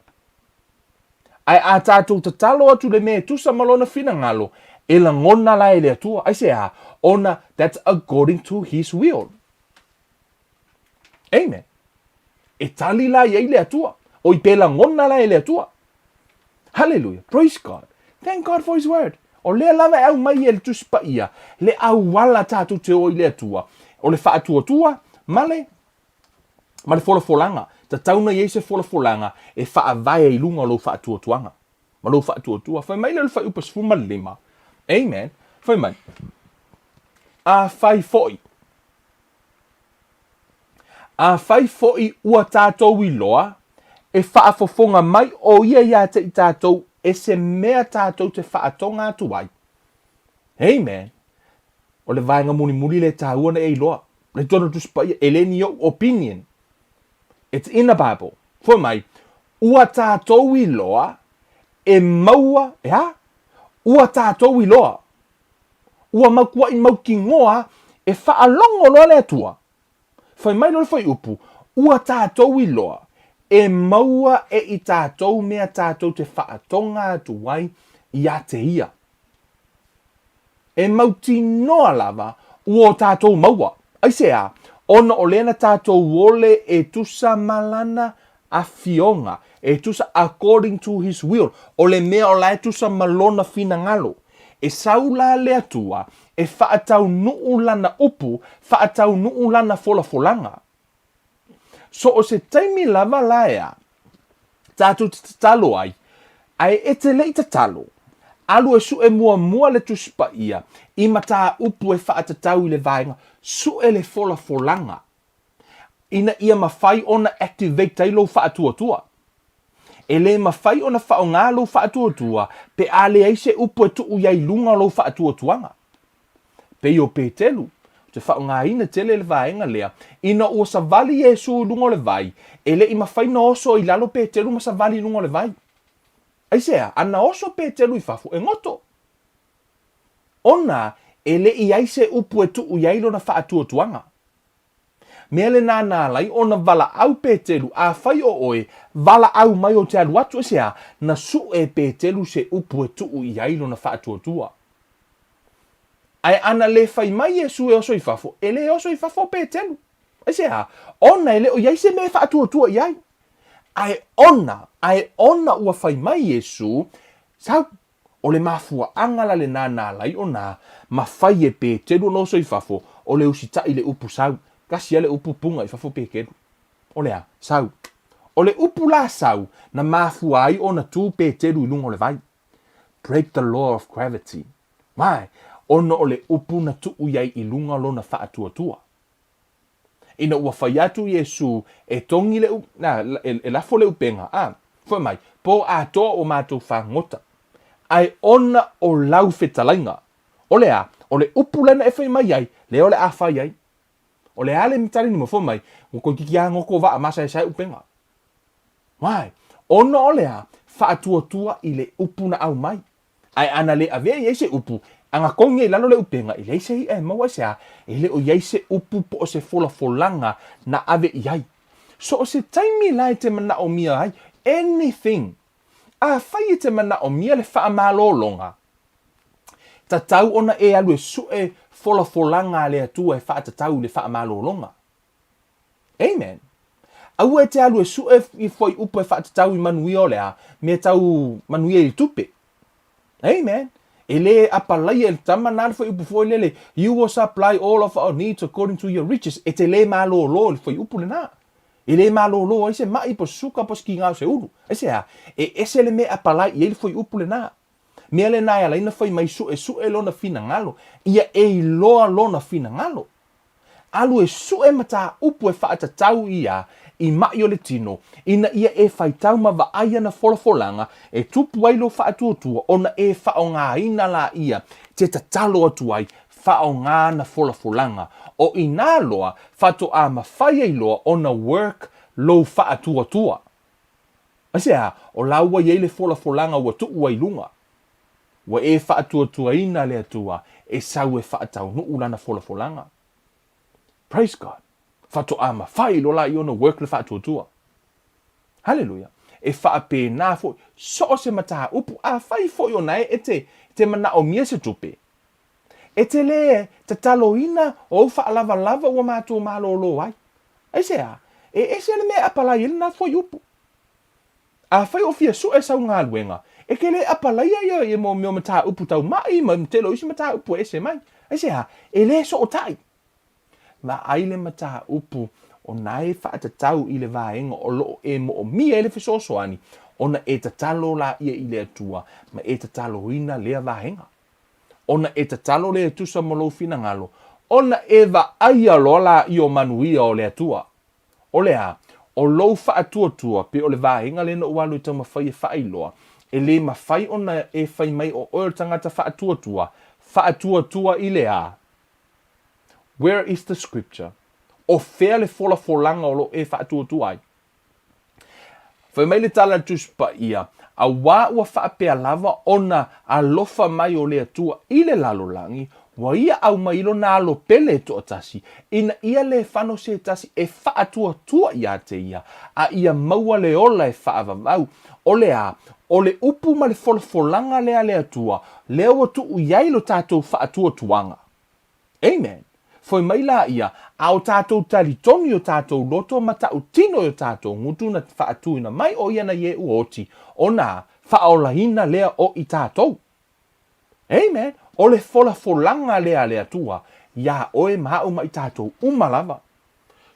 Ae a tatou tatalo atu le mea e tusa ma lona finagalo, e lagona la e le Atua. Aisea? Ona that's according to his will. Amen. E tali la i ai le Atua. Oi pe lagona la e le Atua. Hallelujah. Praise God. Thank God for his word. O lea lava e aumai e le Tusi Paia, le auala tatou te o i le Atua. O le faatuatua ma le ma le folafolaga. Tatau ona i ai se folafolaga e faavae ai i luga o lou faatuatuaga. Ma lou faatuatua. Fai mai lea o le fuaiupu 15. Amen. Fai mai, Afai foi, afai foi ua tatou iloa, e faafofoga mai ʻo ia iā te i tatou e se mea tatou te faatoga atu ai. Amen. O le vaega mulimuli lea e taua na e iloa. Le tonu Tusi Paia, e le ni ou opinion. It's in the Bible. Fai mai, ua tatou iloa e maua, e a? Ua tatou iloa. Ua matuaʻi mautinoa e faalogo loa le Atua. Fai mai loa le fuaiupu, ua tatou iloa e maua e i tatou mea tatou te faatoga atu ai iā te ia. E mautinoa lava ua o tatou maua. Aisea? Ona o lea na tatou ole e tusa ma lana afioga, e tusa according to his will, o le mea o la e tusa ma lona finagalo. E sau la le Atua e faataunuu lana upu, faataunuu lana folafolaga. So o se taimi lava la ea tatou te tatalo ai, ae e te le i tatalo, alu e suʻe muamua le Tusi Paia i mataupu e faatatau i le vaega suʻe le folafolaga ina ia mafai ona activate ai lou faatuatua. E le mafai ona faaaoga lou faatuatua pe a leai se upu e tuu i ai i luga o lou faatuatuaga. Pei o Petelu, ou te faaaogaina tele le vaega lea, ina ua savali Iesu i luga o le vai, e le i mafai ona oso i lalo Petelu ma savali i luga o le vai. Aisea? Ana oso Petelu i fafo, e goto. Ona e le i ai se upu e tuu i ai lona faatuatuaga. Mea lena na ala ai ona valaau Petelu, Afai o oe, valaau mai ou te alu atu, aisea? Na suʻe Petelu se upu e tuu i ai lona faatuatua. Ae ana le fai mai Iesu e oso i fafo, e le oso i fafo o Petelu. Aisea? Ona e le o i ai se mea e faatuatua i ai. Ae ona, ae ona ua fai mai Iesu, Sau, O le mafuaaga la lena na ala ai ona mafai e Petelu ona oso i fafo, o le usitaʻi i le upu sau. Tasi a le upu puga i fafo Petelu. O le a? Sau. O le upu la sau na mafua ai ona tu Petelu i luga o le vai. Break the law of gravity. Why? Ona o le upu na tuu i ai i luga o lona faatuatua. Ina ua fai atu Iesū e togi le, a, e, e lafo le upega, a, fai mai, pō atoa ua matou fagota, ae ona o lau fetalaiga. O le a? O le upu lena e fai mai ai, lea o le a fai ai. O le a le talini fai mai, ua toeitiiti lava goto vaa masaesae upega. Why? Ona o le a? Faatuatua i le upu na aumai. Ae ana le avea i ai se upu, ana togi ai i lalo le upega, e leai se iʻa e maua ai se a, e le o i ai se upu po o se folafolaga na ave i ai. So o se taimi la e te manaʻomia ai, anything. Afai e te manaʻomia le faamalologa, tatau ona e alu e suʻe folafolaga a le Atua e faatatau i le faamalologa. Amen. Aua e te alu e suʻe i fuaiupu e faatatau i manuia o le a, mea tau manuia i le tupe. Amen. E le apalaia e le tama na le fuaiupu foi lele, you will supply all of our needs according to your riches. E te le malōlō i le fuaiupu lena. E le malōlō ai se maʻi po se suka po se kīgā o se ulu. Aisea? E ese le mea e apalai i ai le fuaiupu lena. Mea lena e ala ai ona fai mai suʻesuʻe lona finagalo, ia e iloa lona finagalo. Alu e suʻe mataupu e faatatau ia i maʻi o le tino, ina ia e faitau ma vaai ana folafolaga e tupu ai lou faatuatua ona e faaaogaina laia te tatalo atu ai faaaoga ana folafolaga. O inā loa faatoa mafai ai loa ona work lou faatuatua. Aisea? O la ua i ai le folafolaga ua tuu ai luga. Ua e faatuatuaina le Atua e sau e faataunuu lana folafolaga. Praise God. Faatoa mafai loa la i ona work le faatuatua. Hallelujah. E faapena foi so o se mataupu, afai foi ona e te, te manaomia se tupe, e te le tataloina ou faalavalava ua matou malōlō ai. Aisea? E ese le mea e apalai ai lena fuaiupu. Afai o fia suʻe sau galuega, e ke le apalaia ia i mo mea o mataupu tau maʻi ma tele o isi mataupu e ese mai. Aisea? E le sootaʻi. Vaai le mataupu o na e faatatau i le vaega o loo e moomia ai le fesoasoani. Ona e tatalo laia i le Atua ma e tataloina lea vaega. Ona e tatalo lea e tusa ma lou finagalo, ona e vaaia loa laia o manuia o le Atua. O le a? O lou faatuatua, pe o le vaega lea na ou alu e taumafai e faailoa, e le mafai ona e fai mai o oe o le tagata faatuatua, faatuatua i le a? Where is the scripture? O fea le folafolaga o lo o e faatuatua ai? Fai mai le tala a le Tusi Paia, Auā ua faapea lava ona alofa mai o le Atua i le lalolagi, ua ia aumai i lona alo pele e toatasi, ina ia le fano se tasi e faatuatua iā te ia, a ia maua le ola e faavavau. O le a? O le upu ma le folafolaga lea a le Atua, lea ua tuu i ai lo tatou faatuatuaga. Amen. Foi mai laia, a o tatou talitonu i o tatou loto ma tautino i o tatou gutu na faatuina mai o ia na Ieʻu oti, ona faaolaina lea o i tatou. Amen. O le folafolaga lea a le Atua iā oe ma aʻu ma i tatou uma lava.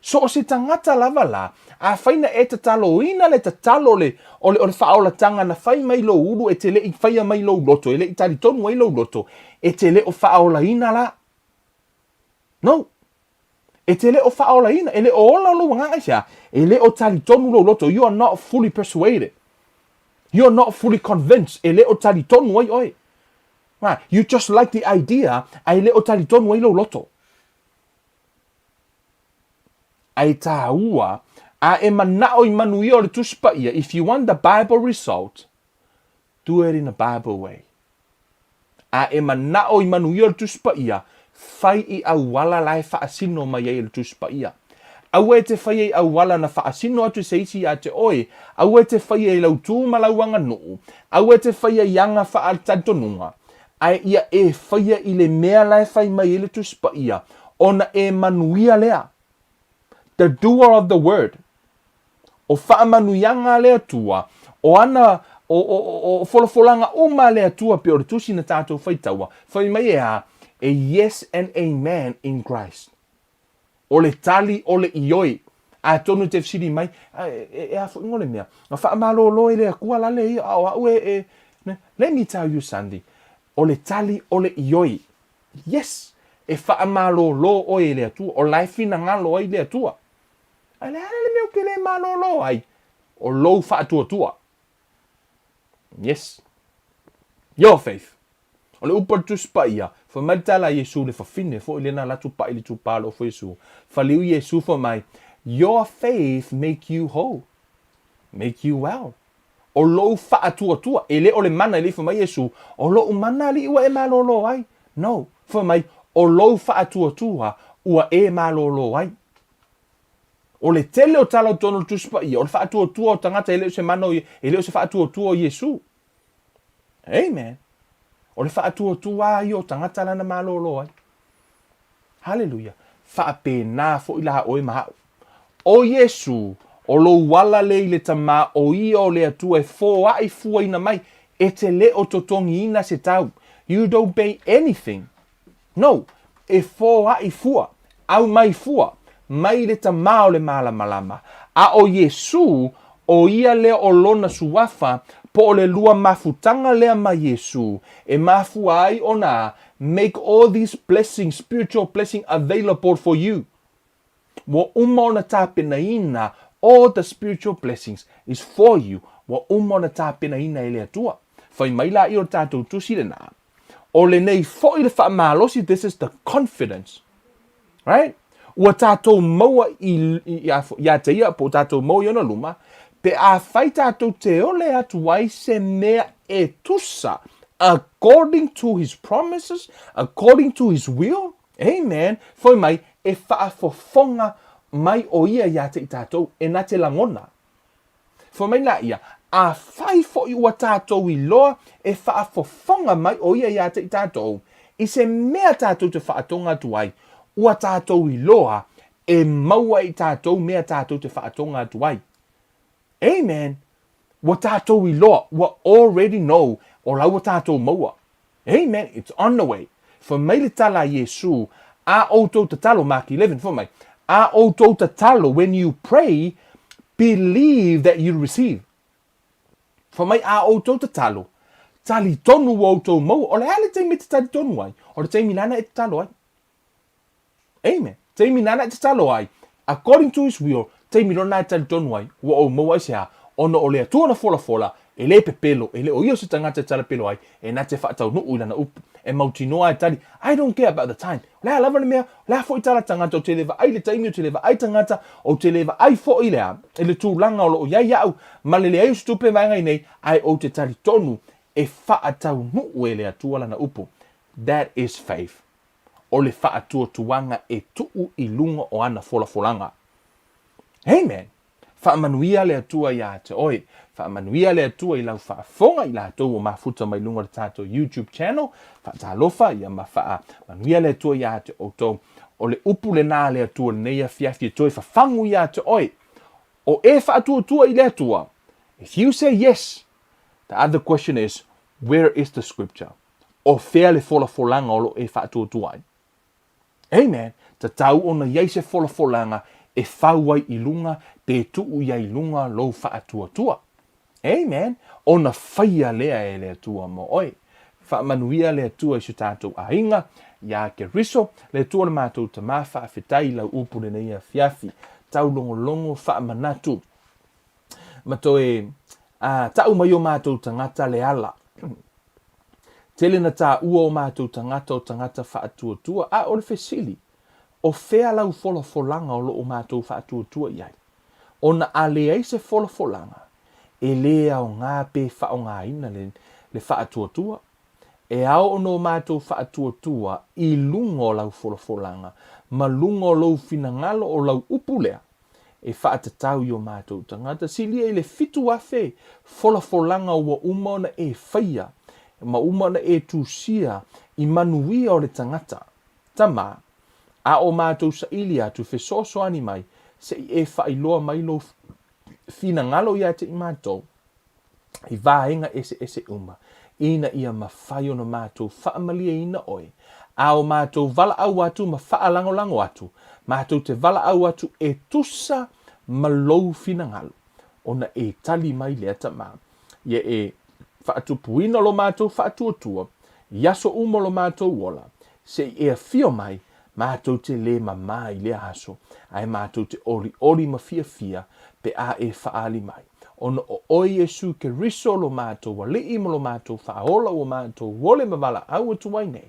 So o se tagata lava la, afai na e tataloina le tatalo le, o le, o le faaolatanga na fai mai lou ulu e te le i faia mai lou loto, e le i talitonu ai lou loto, e te le o faaolaina la. No. E te le o faaolaina, e le o ola lou agaga aisea? E le o talitonu lou loto. You are not fully persuaded. You are not fully convinced. E le o talitonu ai oe. You just like the idea, a e le o talitonu ai lou loto. Ai tāua, a e manaʻo i manuia o le Tusi Paia, if you want the Bible result, do it in a Bible way. A e manaʻo i manuia o le Tusi Paia, fai i auala la e faasino mai ai e le Tusi Paia. Aua e te faia i auala na faasino atu e se isi iā te oe, aua e te faia i lau tū ma lau aganuu, aua e te faia i aga faatalitonuga, Ae ia e faia i le mea la e fai mai ai le Tusi Paia, ona e manuia lea. The doer of the word. O faamanuiaga a le Atua, o ana o, o, o, o folafolaga uma a le Atua pei o le tusi na tatou faitaua, fai mai e a? E yes and amen in Christ. O le tali o le ioe. Atonu e te fesili mai, e, e a foi ngo le mea? Na faamalolo e le Atua la le ia, a o au e, e, Let me tell you something. O le tali o le ioe. Yes! E faamalolo oe e le Atua. O la e finagalo ai le Atua. Ae le a le mea ou te le malolo ai? O lou faatuatua. Yes. Your faith. O le upu a le Tusi Paia, fai mai le tala a Iesu le fafine foi lena la tupai le tupa lo fo Iesu. Faliu Iesu fai mai, Your faith make you whole. Make you well. O lou faatuatua, e le o le mana e le i fai mai Iesu, o lou mana alii ua e malōlō ai. No. Fai mai, o lou faatuatua ua e malōlō ai. O le tele o tala o totonu o le Tusi Paia, o le faatuatua o tagata e le o se mana o, e le o se faatuatua o Iesu. Amen. O le faatuatua ia o tagata lana malōlō ai. Haleluia. Faapena foi la oe ma aʻu. O Iesu, o lou ala le i le Tama, o ia o le Atua e foai fuaina mai, e te le o totogiina se tau. You don't pay anything. No, e foai fua, aumai fua, mai le Tama o le malamalama. A o Iesu, o ia lea o lona suafa, po o le lua mafutaga lea ma Iesu, e mafua ai ona make all these blessings, spiritual blessing available for you. Ua uma ona tapenaina all the spiritual blessings is for you. Ua uma ona tapenaina e le Atua. Fai mai laia o le tatou tusi lena. O lenei foi le faamalosi, this is the confidence. Right? Ua tatou maua i, i, ia te ia, po o tatou maua i ona luma, pe afai tatou te ole atu ai se mea e tusa according to his promises, according to his will, amen, fai mai, e faafofoga mai o ia iā te i tatou, e na te lagona. Fai mai la ia, afai foi ua tatou iloa e faafofoga mai o ia iā te i tatou, i se mea tatou te faatoga atu ai, ua tatou iloa e maua i tatou mea tatou te faatoga atu ai. Amen! Ua tatou iloa, ua already know, o la ua tatou maua. Amen! It's on the way. Fai mai le tala a Iesu, a outou tatalo, Mark 11, fai mai, a outou tatalo, when you pray, believe that you receive. Fai mai a outou tatalo, talitonu ua outou maua. O le a le taimi e te talitonu ai? O le taimi nāna e tatalo ai. Amen. Taimi nāna e tatalo ai, according to his will, taimi loa lena e talitonu ai, ua ou maua ai se a? Ona o le Atua na folafola, e le pepelo, e le o ia se tagata e talapelo ai, e na te faataunuu i lana upu, e mautinoa e tali, I don't care about the time. O le a lava le mea, o le a foi tala tagata, ou te le vaai i le taimi, ou te le vaai tagata, ou te le vaai foi i le a, i le tulaga o lo o i ai au, ma le leai o se tupe vaega i nei, ae ou te talitonu e faataunuu e le Atua lana upu. That is faith. O le faatuatuaga e tuu i luga o ana folafolaga. Amen! Faamanuia le Atua iā te oe. Faamanuia le Atua i lau faafofoga i latou ua mafuta mai luga o le tatou YouTube channel. Faatalofa ia ma faamanuia le Atua iā te outou. O le upu lenā a le Atua lenei afiafi e toe fafagu iā te oe. O e faatuatua i le Atua. If you say yes, the other question is, where is the scripture? O fea le folafolaga o lo o e faatuatua ai? Amen. Tatau ona i ai se folafolaga e fau ai i luga pe tuu i ai i luga lou faatuatua. Amen. Ona faia lea e le Atua mo oe. Faamanuia le Atua i so tatou aiga, iā Keriso, le Atua o le matou Tama, faafetai i lau upu lenei afiafi. Taulogologo faamanatu ma toe ta'u mai o matou tagata le ala. Tele na tāua o matou tagata o tagata faatuatua, a o le fesili, o fea lau folafolaga o lo o matou faatuatua i ai? Ona a leai se folafolaga, e lē aoga pe faaaogaina le, le faatuatua. E ao ona o matou faatuatua i luga o lau folafolaga ma luga o lou finagalo o lau upu lea, e faatatau i o matou tagata. Silia i le 7,000 folafolaga ua uma ona e faia ma uma ona e tusia i manuia o le tagata. Tama, a o matou saili atu fesoasoani mai, se i e faailoa mai lou finagalo ia te i matou i vaega eseese uma, ina ia mafai ona matou faamalieina oe, a o matou valaau atu ma faalagolago atu, matou te valaau atu e tusa ma lou finagalo, ona e tali mai lea tama, ia e faatupuina lo matou faatuatua i aso uma o lo matou ola, se i e afio mai, matou te lē mamā i lea aso, ae matou te olioli ma fiafia pe a e faaali mai. Ona o oe Iesu Keriso lo matou Alii ma lo matou Faaola ua matou ole ma valaau atu ai nei.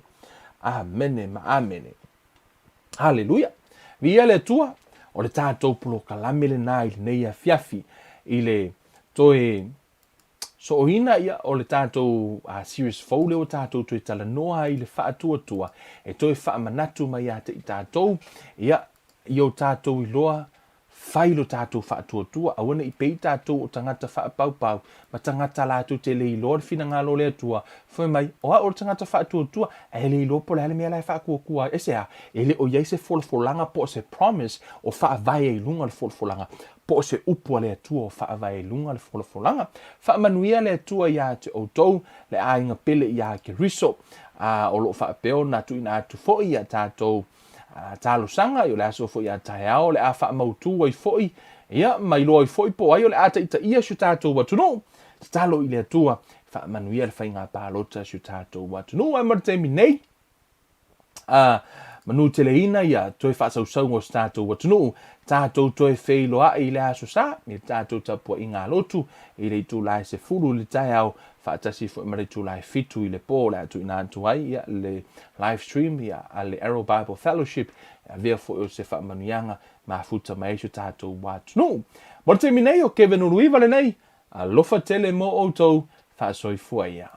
Amene ma amene. Haleluia! Viia le Atua, o le tatou polokalame lenā i lenei afiafi i le toe Sooina ia o le tatou series fou lea ua tatou toe talanoa ai i le faatuatua e toe faamanatu mai ia te i tatou, ia, i o tatou iloa fai lo tatou faatuatua, aua ne i pei tatou o tagata faapaupau ma tagata latou te le iloa le finagalo o le Atua, fai mai, o au o le tagata faatuatua, ae le iloa po o le a le mea la e faatuatua ai. E se a? E le o i ai se folafolaga po o se promise o faavae ai i luga o le folafolaga. Po o se upu a le Atua o faavae i luga le folafolaga. Faamanuia le Atua iā te outou, le aiga pele iā Keriso, a o lo o faapea ona tuuina atu foi ia tatou talosaga, i o le aso foi a taeao o le a faamautu ai foi, ia, ma iloa ai foi po o ai o le a taitaia si o tatou atunuu. Tatalo i le Atua, faamanuia le faiga palota a si o tatou atunuu. Ae mo le taimi nei, a manuteleina ia toe faasausauga o se tatou atunuu, tatou toe feiloai i le Aso Sa, i le tatou tapuaiga a lotu, i le itula e 10 i le taeao, faatasi foi ma le itula e 7 i le po o le a tuuina atu ai ia le live stream ia a le Arrow Bible Fellowship, e avea foi o se faamanuiaga mafuta mai ai si o tatou atunuu. Mo le taimi nei, o Kevin Uluiva lenei, alofa tele mo outou, faasoifua ia.